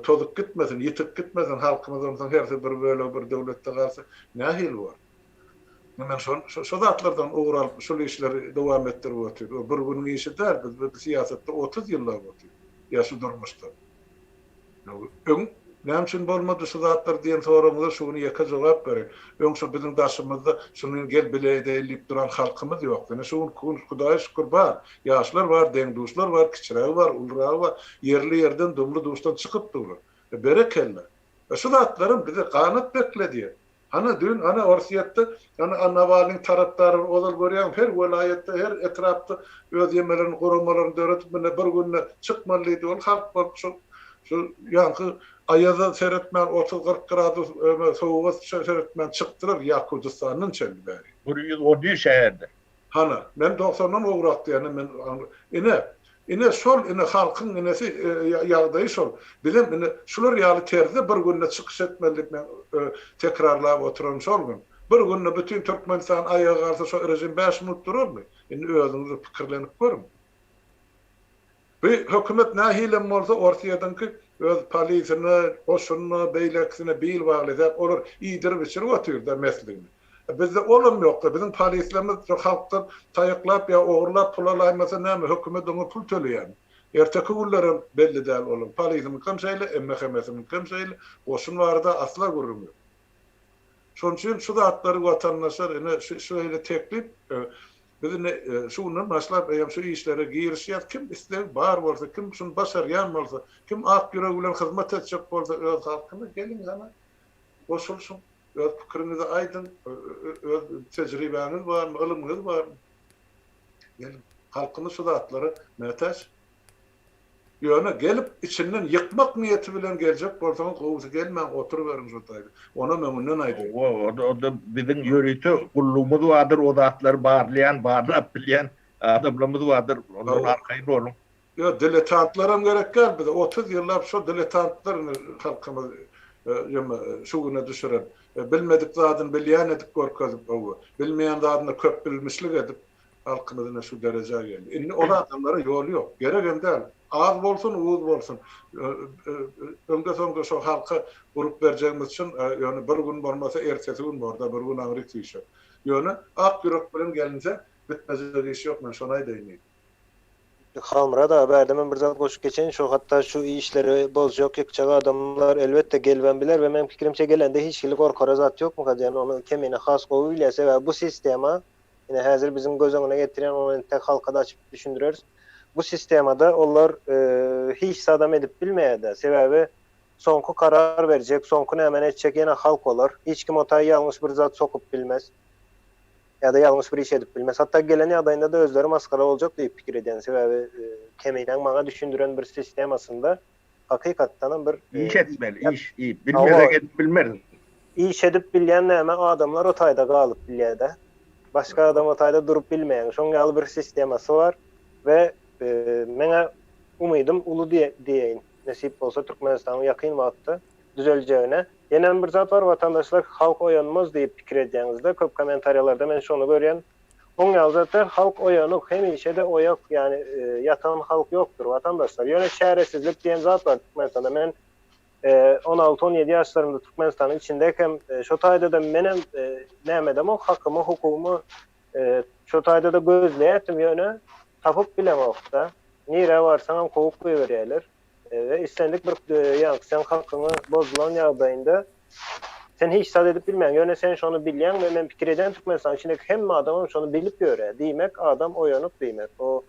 tozup gitmesin, ýitip gitmesin, halkymyz onsoň hersi bir bölegi bir döwletde galsa nähili bor? Men şo şo zatlardan ugur alyp şul işleri dowam etdirip otyrys. O bir günüň işi däl, biz bu syýasatda 30 ýyllap otyrys, ýa şu durmuşda. Öň näme üçin bolmady şu zatlar diýen soragyňyza şu gün ýeke jogap bereýin. Öň şu biziň daşymyzda şuny gel bile edeýin diýip duran halkymyz ýokdy. Ine şu günki gün Hudaýa şükür bar. Ýaşlar bar, deň-duşlar bar, kiçirägi bar, uluраgy bar. Ýerli-ýerden, dumly-duşdan çykyp durlar. E, berekella. E, şu zatlaram bize ganat bekledýär. Hany düýn, hany Orsýetde, hany a Nawalnyň tarapdary ozal görýäňmi, her welaýatda, her etrapda öz ýemelerini, guramalaryny döredip, mine bir günde çykmaly diýdi. Ol halk bolup şu şu ýaňky aýaza seretmän, otuz-kyrk gradus sowuga seretmän çykdylar Ýakudystandan çenli bäri. 111 şäherde. Hany, men dogsandan gowrak diýende men ine, ine şol ine halkyň inesi ýagdaýy şol. Bizem ine şular ýaly terzde bir günde çykyş etmeli diýip men tekrarlap oturan şol gün. Bir günde bütin Türkmenistan aýaga galsa şo režim bäş minut durarmy? Indi özüňiz bir pikirlenip görüň. Bu hökümet nähilem bolsa Orsýetiňki öz polisine, goşunyna, beýlekisine bil baglaýar. Olar iýdirip-içirip otyr-da mesligini. Bizde olam ýok-da. Biziň polislerimiz şu halkdan taýaklap ýa ogurlap pul alaýmasa näme, hökümet oňa pul töleýärmi? Erteki günlerem belli däl olaň. Polisiniňkem şeýle, MHM-siniňkem şeýle. Goşun barada asla gürrüň ýok. Şonuň üçin şu zatlary watandaşlar ine şu şeýle teklip biz indi şu günden başlap eýýäm şu işlere girişýäs. Kim islegi bar bolsa, kim şuny başarýan bolsa, kim ak ýüregi bilen hyzmat etjek bolsa öz halkyna geliň hana goşulyşyň. Öz pikiriňizi aýdyň, öz tejribäňiz barmy, ylymyňyz barmy? Geliň. Halkymyz şu zatlara mätäç. Ýöne gelip içinden ýykmak niýeti bilen geljek bolsaňyz gowusy gelmäň oturyberiň şo taýda. Onam öňünden aýdaýyn. Hawa, onda biziň ýörite gullugymyz bardyr, o zatlary barlaýan, barlap bilýän adamlarymyz bardyr, ondan arkaýyn boluň. Ýok, diletantlaram gerek däl bize. 30 ýyllap şo diletantlar indi halkymyzy şu güne düşüren. Bilmedik zadyny bilýän edip görkezip, hawa, bilmeýän zadyny köp bilmişlik edip, Halkymyz ine şu derejä geldi. Indi ol adamlara ýol ýok. Geregem däl. Az bolsun, uz bolsun. Öňde-soňda şo halka gurup berjegimiz çyn, ýöne bir gün bolmasa ertesi gün bor-da, bir gün aňryk süýşer. Ýöne ak ýürek bilen gelinse bitmejek iş ýok, men şony aýdaýyn diýdim. Halmyrat aga bärde men bir zat goşup geçeýin şu hatda şu işleri bozjak ýykjak adamlar elbetde gelibem biler we meň pikirimçe gelende hiç hili gorkara zat ýokmyka diýen ony Kemine has gowy bilýär sebäbi bu sistema Ine häzir biziň göz öňüne getirýän ony entek halka-da açyp düşündireris. Bu sistemada olar hiç zadam edip bilmeýär-de. Sebäbi soňky karar berjek, soňky nämeni etjek ýene halk bolar. Hiç kim o taýy ýalňyş bir zat sokup bilmez. Ýa-da ýalňyş bir iş edip bilmez. Hatda gelen ýagdaýynda-da özleri masgara boljak diýip pikir edýän. Sebäbi Keminäň maňa düşündiren bir sistemasynda hakykatdanam bir Iş etmeli, iş, bilmesek edip bilmeris. Iş edip bilýän näme adamlar o taýda galyp bilýärde. Başga adam o taýda durup bilmeýän. Şoň ýaly bir sistemasy bar we meňä umydym uly diýeýin. Nesip bolsa Türkmenistanyň ýakyn wagtda düzeljegine. Ýenem bir zat bar watandaşlar halk oýanmaz diýip pikir edýäňizde köp kommentariýalarda men şony görýän. Oň ýaly zat däl halk oýanyk hemişede oýak ýani ýatan halk ýokdur watandaşlar. Ýöne çäresizlik diýen zat bar Türkmenistanda men 16-17 ýaşlarymda Türkmenistanyň içindekem şo taýda-da menem näme edemok, hakymy, hukugymy şo taýda-da gözleýärdim, ýöne tapyp bilemok-da. Nirä barsaňam kowup goýberýärler. We islendik bir ýaňky seň hakyňy bozulan ýagdaýynda sen hiç zat edip bilmeýäň. Ýöne sen şony bilýäň we men pikir edýän Türkmenistanyň içindäki hemme adamam şony bilip ýörýär. Diýmek, adam oýanyk diýmek. O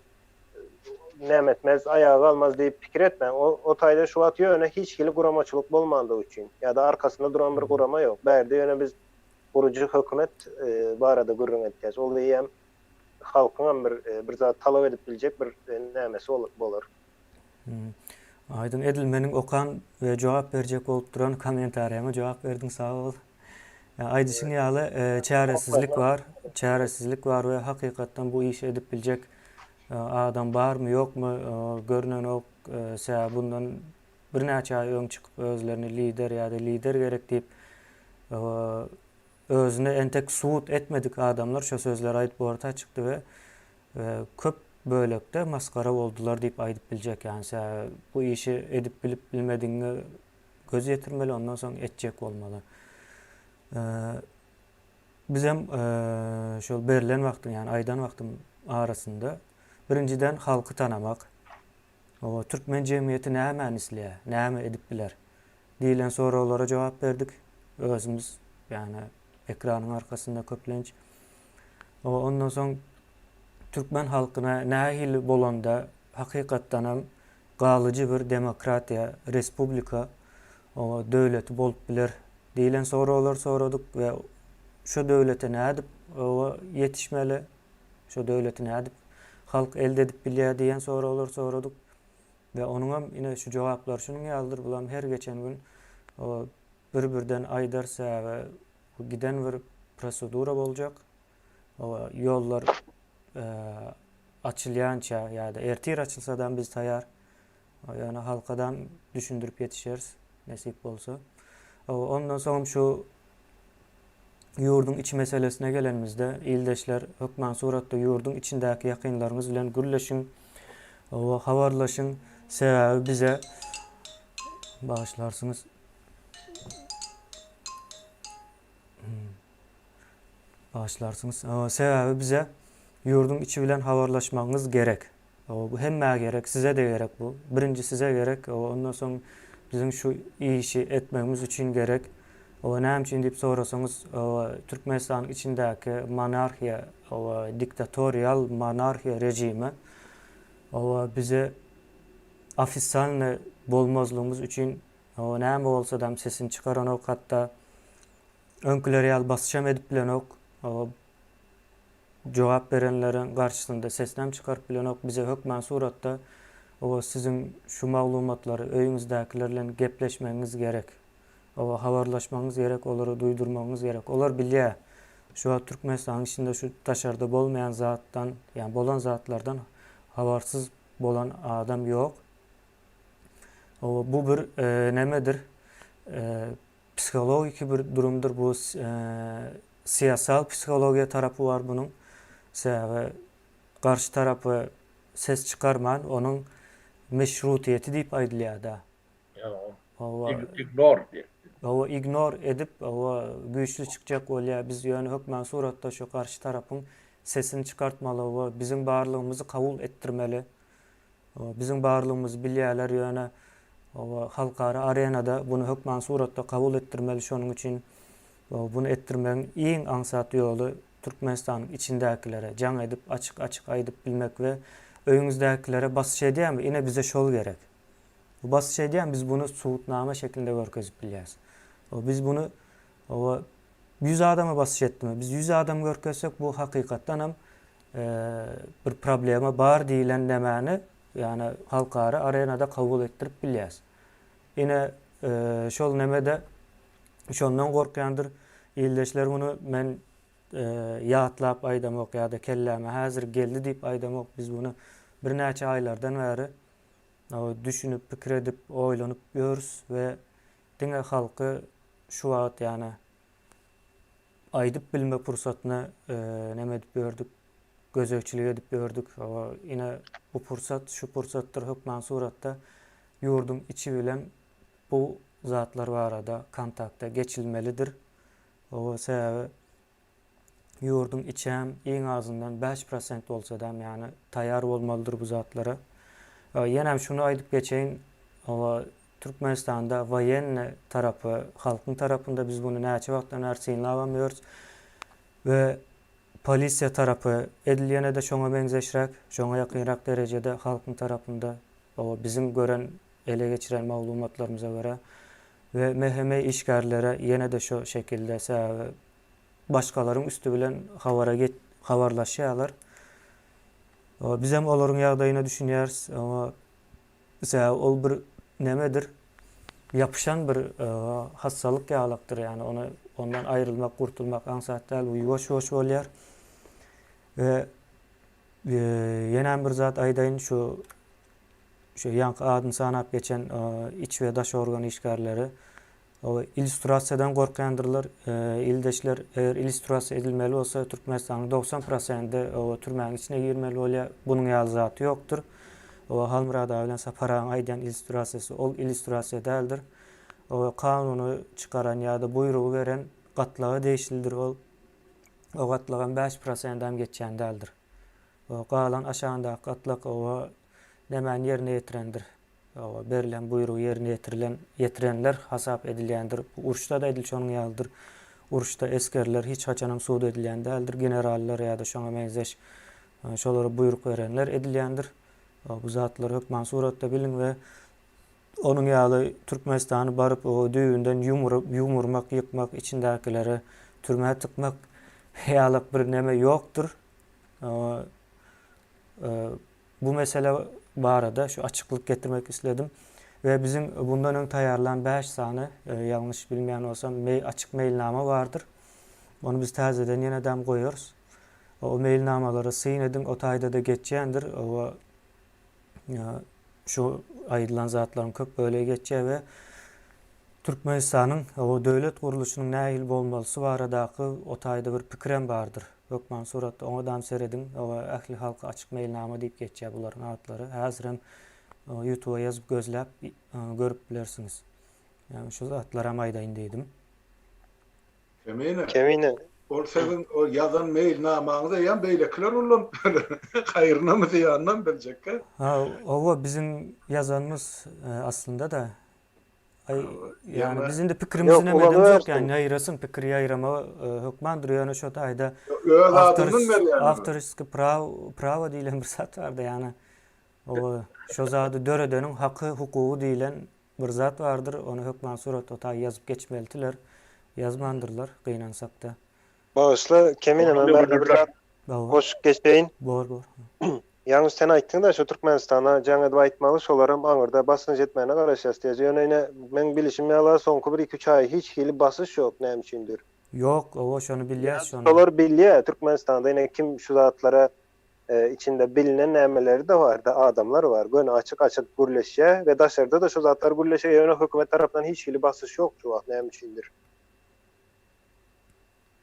näme etmez, aýaga galmaz diýip pikir etmäň. O o taýda şu wagt ýöne hiç hili guramaçylyk bolmandygy üçin ýa-da arkasynda duran bir gurama ýok. Bärde ýöne biz gurujy hökümet barada gürrüň etýäs. Ol eýýäm halkyňam bir bir zat talap edip biljek bir nämesi bolar. Aýdyň edil meniň okan we jogap berjek bolup duran kommentariýama jogap berdiň sag bol. Aýdyşyň ýaly çäresizlik bar, çäresizlik bar we hakykatdan bu işi edip biljek adam barmy ýokmy görnenok. Sebäbi bundan birnäçe aý öň çykyp özlerini lider ýa-da lider gerek diýip özüne entek subut etmedik adamlar şo sözleri aýdyp orta çykdy we köp bölekde masgara boldular diýip aýdyp biljek ýany sebäbi bu işi edip bilip bilmedigiňe göz ýetirmeli ondan soň etjek bolmaly. Bizem şol berlen wagtyň ýagny aýdan wagtyň arasynda birinjiden halky tanamak, oba türkmen jemgyýeti nämäni isleýär, näme edip biler diýlen soraglara jogap berdik. Özümiz ýagny ekranyň arkasynda köplenç. Ondan soň türkmen halkyna nähili bolanda hakykatdanam galyjy bir demokratiýa, respublika döwleti bolup biler diýlen soraglary soradyk we şu döwlete nädip ýetişmeli, şu döwleti nädip halk elde edip bilýär diýen soraglary soradyk we onuňam ine şu jogaplary şunuň ýalydyr, bulam her geçen gün bir-birden aýdar sebäbi bu giden bir prosedura boljak. Ýollar açylýança ýa-da ertir açylsadam biz taýar. Ýöne halkadam düşündirip ýetişeris, nesip bolsa. Ondan soňam şu ýurduň içi meselesine gelenimizde, ildeşler hökman suratda ýurduň içindäki ýakynlaryňyz bilen gürleşiň, habarlaşyň. Sebäbi bize bagyşlarsyňyz. Bagyşlarsyňyz. Sebäbi bize ýurduň içi bilen habarlaşmagyňyz gerek. Bu hemmä gerek, size-de gerek bu. Birinji size gerek, ondan soň biziň şu işi etmegimiz üçin gerek. Oba näme üçin diýip sorasaňyz, oba Türkmenistanyň içindäki monarhiýa, oba diktatorial monarhiýa režimi oba bize ofisialny bolmazlygymyz üçin oba näme bolsadam sesini çykaranok, hatda öňküleri ýaly basyşam edip bilenok. Oba jogap berenleriň garşysynda sesinem çykaryp bilenok. Bize hökman suratda oba siziň şu maglumatlary öýüňizdäkiler bilen gepleşmegiňiz gerek. Oba habarlaşmagyňyz gerek, olara duýdurmagyňyz gerek. Olar bilýär. Şu wagt Türkmenistanyň içinde şu daşarda bolmaýan zatdan, ýagny bolan zatlardan habarsyz bolan adam ýok. Oba bu bir nemedir? Psihologiki bir durumdyr bu syýasal psihologiýa tarapy bar bunuň. Sebäbi garşy tarapy ses çykarman onuň meşrutiýeti diýip aýdylýar-da. Hawa. Ignor diýip. Hawa, ignor edip, hawa, güýçli çykjak bolýar. Biz ýöne hökman suratda şu garşy tarapyň sesini çykartmaly, hawa, biziň barlygymyzy kabul etdirmeli. Hawa, biziň barlygymyzy bilýärler, ýöne hawa, halkara arenada buny hökman suratda kabul etdirmeli. Şonuň üçin buny etdirmegiň iň aňsat ýoly Türkmenistanyň içindäkilere jaň edip, açyk-açyk aýdyp bilmek we öýüňizdäkilere basyş edýärmi, ine bize şol gerek. Bu basyş edýän biz buny subutnama şeklinde görkezip bilýäris. Biz buny oba 100 adama basyş etdimi? Biz 100 adam görkezsek bu hakykatdan hem bir problema bar diýilen nämäni, ýagny halkara arenada kabul etdirip bilýäris. Ine şol nemede şondan gorkýandyr. Ildeşler muny men ýatlap aýdamok ýa-da kelläme häzir geldi diýip aýdamok. Biz muny birnäçe aýlardan bäri Düşünip, pikir edip, oýlanyp ýörüs we diňe halky şu wagt ýagny aýdyp bilme pursatyna neme edip ýördük, gözegçilik edip ýördük. Ine bu pursat şu pursatdyr hökman suratda ýurduň içi bilen bu zatlar barada kontakta geçilmelidir. Sebäbi ýurduň içem iň azyndan 5% bolsadam ýagny taýýar bolmalydyr bu zatlara. Ýenem şuny aýdyp geçeýin, oba Türkmenistanda woýenny tarapy halkyň tarapynda biz muny näçe wagtdan bäri synlabam ýörüs we polisiýa tarapy edil ýene-de şoňa meňzeşräk, şoňa ýakynrak derejede halkyň tarapynda oba biziň gören ele geçiren maglumatlarymyza görä we MHM işgärlere ýene-de şo şekilde sebäbi başgalaryň üsti bilen habara get habarlaşýarlar. Bizem olaryň ýagdaýyna düşünýäris. Sebäbi ol bir nemedir? Ýapyşan bir hassalyk ýalakdyr. Ýagny ony ondan aýrylmak, gurtulmak aňsat däl. Bu ýuwaş-ýuwaş bolýar. We ýenem bir zat aýdaýyn, şu şu ýaňky adyny sanap geçen iç we daş organ işgärleri Illýustrasiýadan gorkýandyrlar. Ildeşler, eger illýustrasiýa edilmeli bolsa, Türkmenistanyň 90 prosendi türmäniň içine girmeli bolýar. Bunuň ýaly zat ýokdur. Halmyrat aga bilen Sapar agaň aýdýan illýustrasiýasy ol illýustrasiýa däldir. Kanuny çykaran ýa-da buýrugy beren gatlaga degişlidir ol. O gatlagam 5 prosendem geçýän däldir. Galan aşagyndaky gatlak oba nämäni ýerine ýetirendir. Hawa, berlen buýrugy ýerine ýetirilen, ýetirenler hasap edilýändir. Bu uruşda-da edil şonuň ýalydyr. Uruşda esgerler hiç haçanam sud edilýän däldir. Generallar ýa-da şoňa meňzeş şolara buýruk berenler edilýändir. Bu zatlary hökman suratda biliň we onuň ýaly Türkmenistany baryp düýbünden ýumuryp, ýumurmak, ýykmak, içindäkileri türmä tykmak ýalak bir neme ýokdur. Bu mesele barada şu açyklyk getirmek isledim we biziň bundan öň taýýarlan 5 sany, ýalňyş bilmeýän bolsam, açyk meýilnama bardyr. Ony biz täzeden ýenedem goýarys. O meýilnamalara syn ediň, o taýda-da geçýändir. O şu aýdylan zatlaryň köp bölegi geçýär we Türkmenistanyň o döwlet gurluşynyň nähili bolmalysy baradaky o taýda bir pikirem bardyr. Hökman suratda oňadam serediň. Oba ähli halka açyk meýilnama diýip geçýär bularyň atlary. Häzirem ýutuba ýazyp gözläp görüp bilersiňiz. Ýagny şu zatlaram aýdaýyn diýdim. Kemine. Kemine. Ol siziň ol ýazan meýilnamaňyzy eýýäm beýlekiler ullanyp biler. Haýrynamy zyýanynam biljekkä. Ha, oba biziň ýazanymyz aslynda-da. Aý, ýagny biz indi pikirimizi näme edemzok, ýagny ýaýrasyn, pikir ýaýrama hökmandyr, ýöne şo taýda Öz adyndan berýär. Awtorskiý praw, prawa diýlen bir zat barda, ýagny o şo zady döredeniň haky, hukugy diýlen bir zat bardyr, ony hökman suratda o taý ýazyp geçmelitiler, ýazmandyrlar, gynansakda. Bagyşla Kemine men bärde bir zat goşup geçeýin. Bor bor. Ýalňyş sen aýtdyňda şu Türkmenistana jaň edip aýtmaly şolaram aňyrda basynç etmäne garaşýas diýýäs ýöne ine meň bilişim ýaly soňky bir iki üç aý hiç hili basyş ýok näme üçindir. Ýok owa şony bilýäs şony. Şolar bilýä Türkmenistanda ine kim şu zatlara içinde bilinen nämeleri-de barda adamlar bar göni açyk açyk gürleşýä we daşarda-da şu zatlar gürleşýä ýöne hökümet tarapyndan hiç hili basyş ýok şu wagt näme üçindir.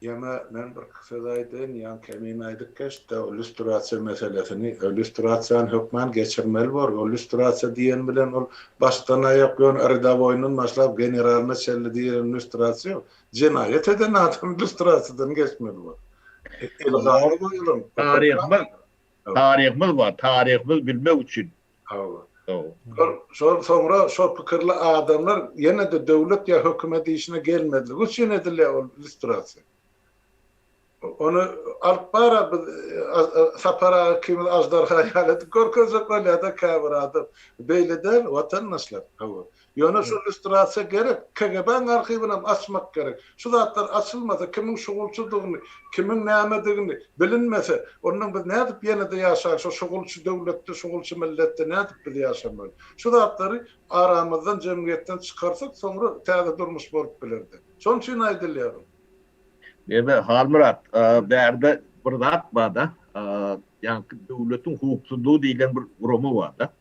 Ýöne men bir söz aýdaýyn, ýaňy Kemine aýdyp geçdi, o lýustrasiýa meselesini, o lýustrasiýany hökman geçirmeli bor, o lýustrasiýa diýen bilen ol başdan aýak ýöne rdawoýyndan başlap generalyna çenli diýlen lýustrasiýa ýok. Jenaýat eden adam lýustrasiýadan geçmeli bor. Eli ganly boýulan. Taryhymyz, taryhymyz bar, taryhymyzy bilmek üçin Hawa. Şol soňra şo pikirli adamlar ýene-de döwlet ýa hökümet işine gelmezligi üçin edilýär ol lýustrasiýa. Ony alyp bar-a biz Sapar aga ikimiz aždarha ýaly edip görkezjek bolýar-da käbir adam. Beýle däl, watandaşlar. Hawa. Ýöne şu lýustrasiýa gerek. KGB-niň arhiwinam açmak gerek. Şu zatlar açylmasa, kimiň şugulçydygyny, kimiň nämedigini bilinmese, ondan biz nädip ýene-de ýaşaýyl, şo şugulçy döwletde, şugulçy milletde nädip biz ýaşamaly? Şu zatlary aramyzdan, jemgyýetden çykarsak, soňra täze durmuş bolup bilerdi. Şonuň üçin aýdylýar ol. Neme, Halmyrat, bärde bir zat bar-da, ýaňky döwletiň howpsuzlygy diýlen bir gurama bar-da.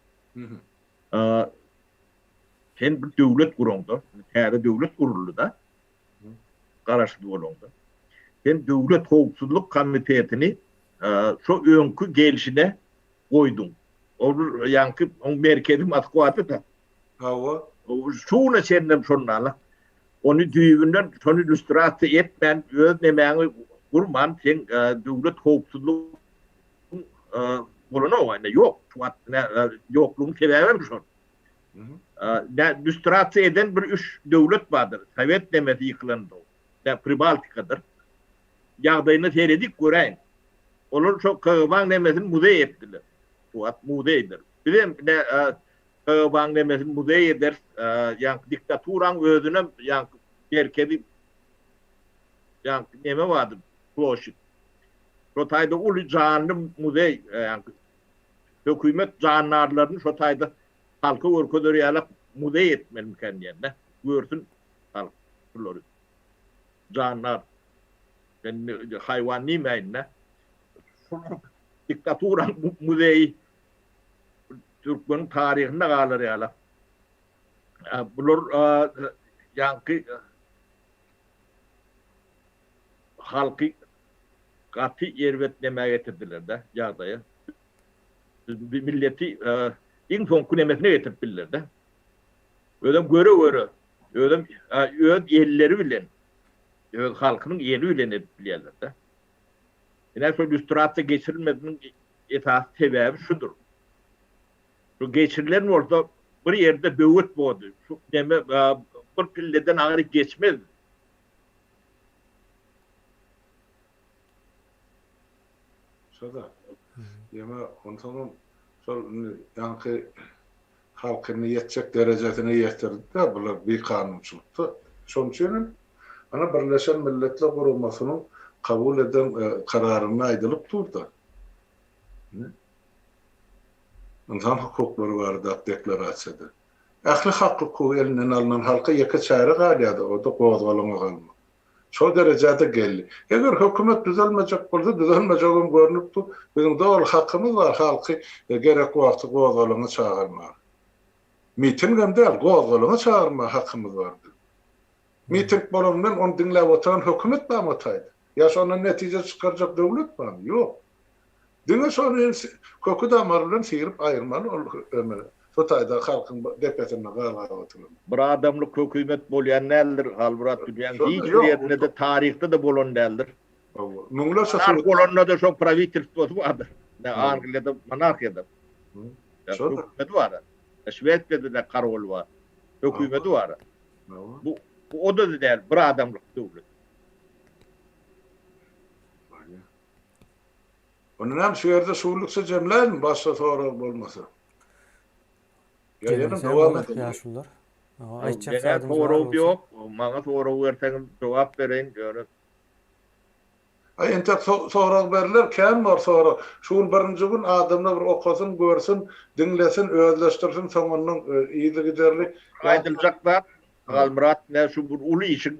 Sen bir döwlet guraňda, täze döwlet guruldy-da, garaşsyz bolaňda. Sen döwlet howpsuzlyk komitetini şo öňki gelşine goýduň. Ol bir ýaňky oň merkezi Moskwada-da. Hawa. Şu güne çenlem şonda-la. Ony düýbünden şony lýustrasiýa etmän, öz nemäňi gurman, seň döwlet howpsuzlyk bolanok indi ýok. Şu wagt ýoklugyň sebäbi hem şol. Lýustrasiýa eden bir üç döwlet bardyr. Sowet nemesi ýykylanda. Pribaltikadyr. Ýagdaýyna seredip göräýiň. Olar şo KGB-nyň nemesini muzeý etdiler. Şu wagt muzeýdir. Biz hem KGB-nyň nemesini muzeý ederis. Ýaňky diktaturaň özünem ýaňky merkezi ýaňky neme bardy, ploşid. Şo taýda uly janly muzeý, ýaňky hökümet jandarlaryny şo taýda halka görkezer ýaly muzeý etmelimikän diýen-de. Görsün halk şulary. Jandar. Men haýwan diýmäýin-de. Şular diktaturaň muzeýi türkmeniň taryhynda galar ýaly. Bular ýaňky halky gaty erbet nämä getirdiler-de, ýagdaýa. Milleti iň soňky nemesine getirip bildiler-de. Özem göre-göre, özem öz elleri bilen, öz halkynyň eli bilen edip bilýärler-de. Ine şo lýustrasiýa geçirilmesiniň esasy sebäbi şudur. Şu geçirilen bolsa bir ýerde böwet bordy. Şu neme bir pilleden aňry geçmezdi. Şo-da. Ýöne onsoňam şol indi ýaňky halk indi ýetjek derejesine ýetirdi-de bular bikanunçylykda. Şonuň üçin hem ana Birleşen Milletler Guramasynyň kabul eden kararynda aýdylyp dur-da. Ynsan hukuklary baradaky deklarasiýada. Ähli hak-hukugy elinden alnan halka ýeke çäre galýar-da, o-da gozgalaňa galmak. Şol derejä-de geldi. Eger hökümet düzelmejek bolsa, düzelmejegem görnüp dur. Biziň doly hakymyz bar halky gerek wagty gozgalaňa çagyrmaga. Mitingem däl, gozgalaňa çagyrmaga hakymyz bar biziň. Miting bolany bilen ony diňläp oturan hökümet barmy o taýda? Ýa şondan netije çykarjak döwlet barmy? Ýok. Diňe şony köki damary bilen syryp aýyrmaly ol ömri şo taýda halkyň depesinde galgap oturan. Bir adamlyk hökümet bolýan däldir Halmyrat dünýäň hiç bir ýerinde-de taryhda-da bolan däldir. Hawa. Müňlerçe Monarh bolanda-da şoň prawitelstwosy bardyr. Ine Angliýada monarhiýada. Hökümeti bar. Şwesiýada-da karol bar. Hökümeti bar. Bu bu o-da däl, bir adamlyk döwlet. Onda näme şu ýerde şuwlukça jemläýinmi başga sorag bolmasa? Ýa ýene dowam edelim. Ýaşulular. Aýtjak zadyňyz bar bolsa. Ýok, maňa sorag berseňiz jogap bereýin, ýöne Aý entek sorag berler kän bor sorag. Şu gün birinji gün adamlar bir okasyn, görsün, diňlesin, özleşdirsin soňundan yzygiderli. Aýdyljak zat Halmyrat ine şu bir uly işiň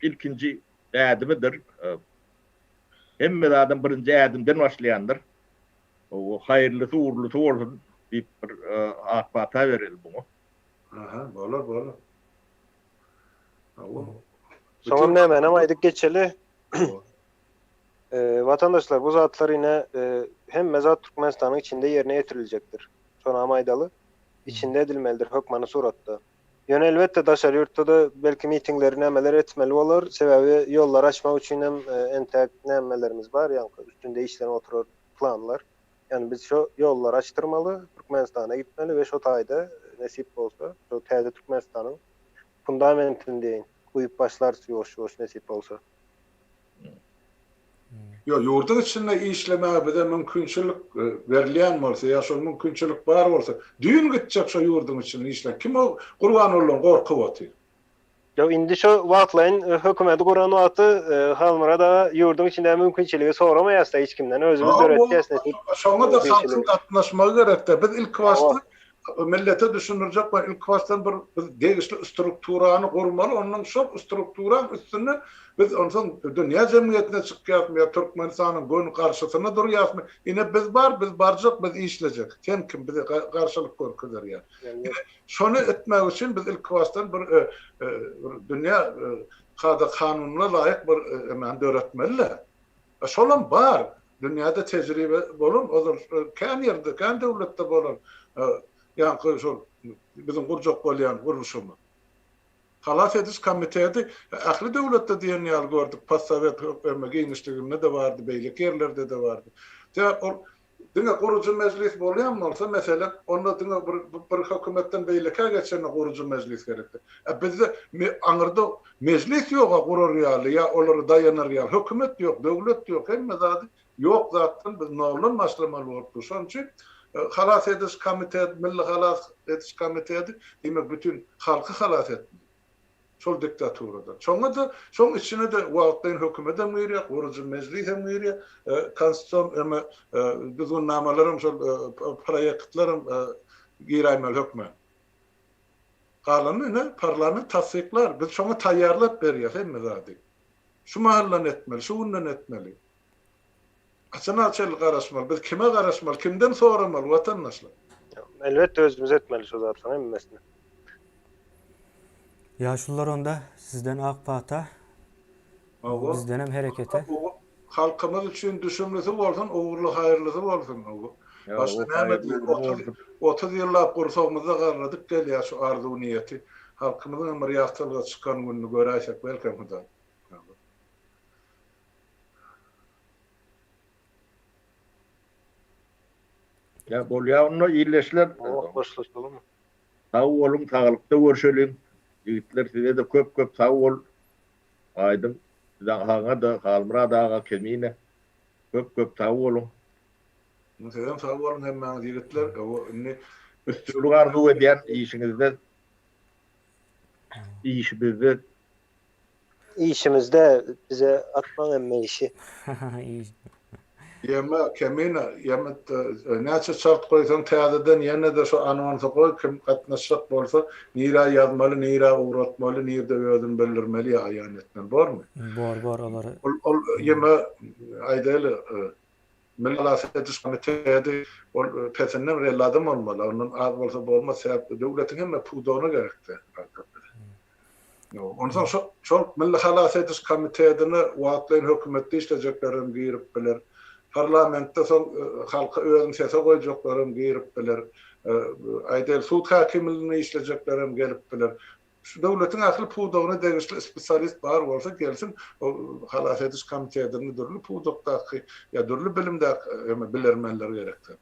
ilkinji ädimidir. Hemme zadam birinji ädimden başlaýandyr. Hawa, haýyrlysy ugrulysy bolsun diýip bir ak pata bereli buňa. Aha, bolar, bolar. Hawa. Soňam nämänem aýdyp geçeli. Watandaşlar bu zatlar ine hemme zat Türkmenistanyň içinde ýerine ýetiriljekdir. Şonam aýdaly. Içinde edilmelidir hökmany suratda. Ýöne elbetde daşary ýurtda-da belki mitingleri nämeler etmeli bolar. Sebäbi ýollary açmak üçin hem entäk nämelerimiz bar, ýaňky üstünde işlenip oturar planlar. Ýagny biz şo ýollary açdyrmaly, Türkmenistana gitmeli we şo taýda nesip bolsa şo täze Türkmenistanyň fundamentini diýeýin, guýup başlarys ýuwaş-ýuwaş nesip bolsa. Ýok, ýurduň içinde işlemäge bize mümkinçilik berilýän bolsa ýa şol mümkinçilik bar bolsa, düýn gitjek şo ýurduň içinde işläp. Kim ol Gurbangulydan gorkup otyr? Ýok, indi şo wagtlaýyn hökümeti guran wagty Halmyrat aga ýurduň içindäki mümkinçiligi soramaýas-da hiç kimden, özümiz döretýäs nesip. Şoňa-da halkyň gatnaşmagy gerek-dä. Biz ilkibaşda Millete düşündirjek bol, ilki başdan bir biz degişli strukturany gurmaly, ondan şol strukturaň üstünde biz onsoň dünýä jemgyýetine çykýasmy ýa Türkmenistanyň göni garşysyna durýasmy, ine biz bar, biz barjak, biz işlejek, sen kim bize garşylyk görkezer ýaly. Ine şony etmek üçin biz ilki başdan bir bir dünýä kada-kanunyna laýyk bir emany döretmeli-dä. Şolam bar. Dünýäde tejribe bolan, ozal kän ýerde, kän döwletde bolan ýaňky şol biziň gurjak bolýan gurluşymyz. Halas ediş komiteti ähli döwletde diýen ýaly gördük, postsowet giňişliginde-de bardy, beýleki ýerlerde-de bardy. Sebäp ol Diňe gurujy mejlis bolýan bolsa, meselem, onda diňe bir bir hökümetden beýlekä geçende gurujy mejlis gerekdi. A bizde aňyrda mejlis ýog-a gurar ýaly ýa olara daýanar ýaly. Hökümet ýok, döwlet ýok, hemme zady ýok zatdan biz noldan başlamaly bolup dur. Şonuň üçin Halas ediş komiteti, Milli halas ediş komiteti, diýmek, bütin halky halas etmeli. Şol diktaturadan. Şoňa-da, şoň içine-de wagtlaýyn hökümetem girýär, gurujy mejlisem girýär, konstitusion eme düzgünnamalaram şol proýektlerem giräýmeli hökmän. Galanyny ine parlament tassyklar. Biz şoňa taýýarlap berýäs hemme zady. Şu mahaldan etmeli, şu günden etmeli. Haçana çenli garaşmaly? Biz kime garaşmaly? Kimden soramaly watandaşlar? Elbetde özümiz etmeli şu zatlaryň hemmesini. Ýaşulular onda sizden ak pata. Hawa. Bizdenem herekete. Halkymyz üçin düşümlisi bolsun, ugurly haýyrlysy bolsun. Başga näme diýeli? 30 ýyllap gursagymyzda garradyp gelýär şu arzuw niýeti. Halkymyzyň hem bir ýagtylyga çykan gününi göräýsek belkem Hudaý. Ýa bolýa onda ildeşler. Hoşlaşalyň. Sag boluň saglykda görşeliň. Ýigitler sizede köp köp sag bol. Aýdyň saňada Halmyrat aga Kemine köp köp sag boluň. Sizem sag boluň hemmäňiz ýigitler. Indi üstünlik arzuw edýän işiňizde işimizde Işimizde bize atmaň emme işi. Ýeme Kemine ýeme näçe çalt goýsaň täzeden ýene-de şu anonsy goý kim gatnaşjak bolsa nirä ýazmaly nirä ugratmaly nirde özüni bildirmeli ýa aýan etmeli bormy? Bor bor olary. Ol ol ýeme aýdaýly Milli halas ediş komiteti ol pesinden bir 50 adam bolmaly ondan az bolsa bolmaz sebäp döwletiň hemme pudagyna gerekdi. Onsoň şo şol Milli halas ediş komitetine wagtlaýyn hökümetde işlejekler hem girip biler. Parlamentde soň halka özüni sese goýjaklar hem girip biler. Aýdaýly, sud häkimliginde işlejekler hem gelip biler. Şu döwletiň ähli pudagyna degişli spesialist bar bolsa gelsin, o halas ediş komitetinde dürli pudakdaky ýa dürli bilimdäki bilermenler gerekdir.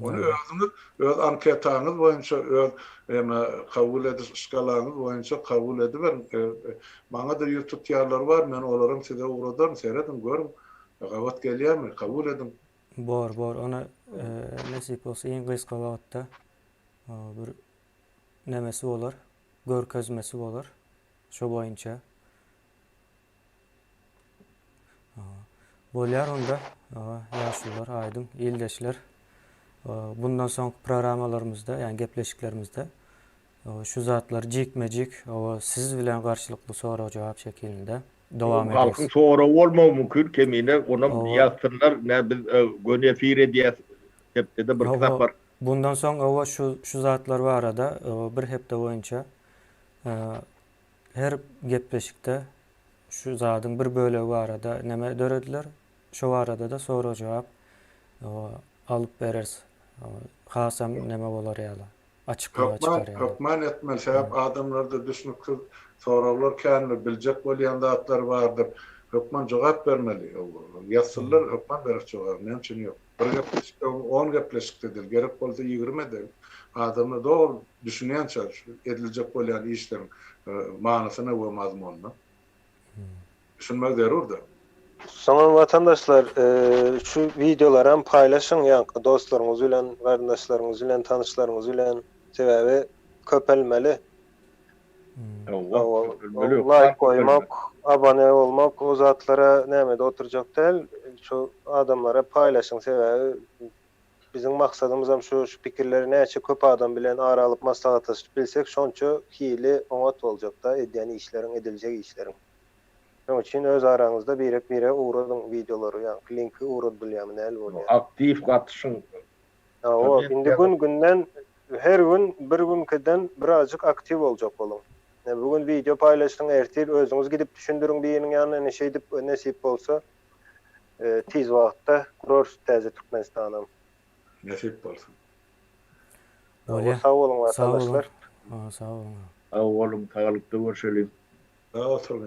Ony özüňiz öz anketaňyz boýunça, öz eme kabul ediş şkalaňyz boýunça kabul ediberiň. Maňa-da ýüz tutýanlar bar, men olaram size ugradaryn, serediň, görüň, gabat gelýärmi, kabul ediň. Bor, bor. Ony nesip bolsa iň gysga wagtda bir nemesi bolar, görkezmesi bolar şo boýunça. Bolýar onda, ýaşulular, aýdyň ildeşler. Bundan soňky programmalarymyzda, ýagny gepleşiklerimizde şu zatlary jikme-jik siz bilen garşylykly sorag-jogap şekilinde dowam ederis. Halkyň soragy bolmagy mümkin kemine, onam ýazsynlar, nä biz göni efir edýäs hepdede birki sapar. Bundan soň owa şu şu zatlar barada bir hepde boýunça Her gepleşikde şu zadyň bir bölegi barada neme dörediler, şo barada-da sorag-jogap alyp bereris. Hasam neme bolar ýaly, açyklyga çykar ýaly. Hökman etmeli, sebäp adamlarda düşnüksiz soraglar kändir, biljek bolýan zatlary bardyr. Hökman jogap bermeli. Ýazsynlar, hökman bereris jogaby, näme üçin ýok. Bir gepleşikde, on gepleşikde edeli, gerek bolsa 20 edeli. Adamlar dogry düşünýänçä şu ediljek bolýan işleriň manysyna we mazmunyna düşünmek zerurdyr. Soňam watandaşlar şu wideolaram paýlaşyň ýaňky dostlaryňyz bilen, garyndaşlaryňyz bilen, tanyşlaryňyz bilen. Sebäbi köpelmeli. Laýk goýmak, abone bolmak o zatlara nämede oturjak däl. Şu adamlara paýlaşyň sebäbi biziň maksadymyzam şu şu pikirleri näçe köp adam bilen ara alyp maslahatlaşyp bilsek şonça hili oňat boljakda edýän işleriň ediljek işleriň. Şoň üçin öz araňyzda birek birege ugradyň wideolary ýaňky linki ugradylýamy näl bolýar. Aktiw gatyşyň Hawa, indi gün günden her gün bir günkiden birazjyk aktiw boljak boluň. Ine bu gün wideo paýlaşdyň, ertir özüňiz gidip düşündiriň biriniň ýanyna, ine şeýdip nesip bolsa tiz wagtda gurarys täze Türkmenistanam. Nesip bolsun. Bolýa. Sag boluň watandaşlar. Sag boluň. Sag boluň, saglykda görşeliň. Sag oturyň.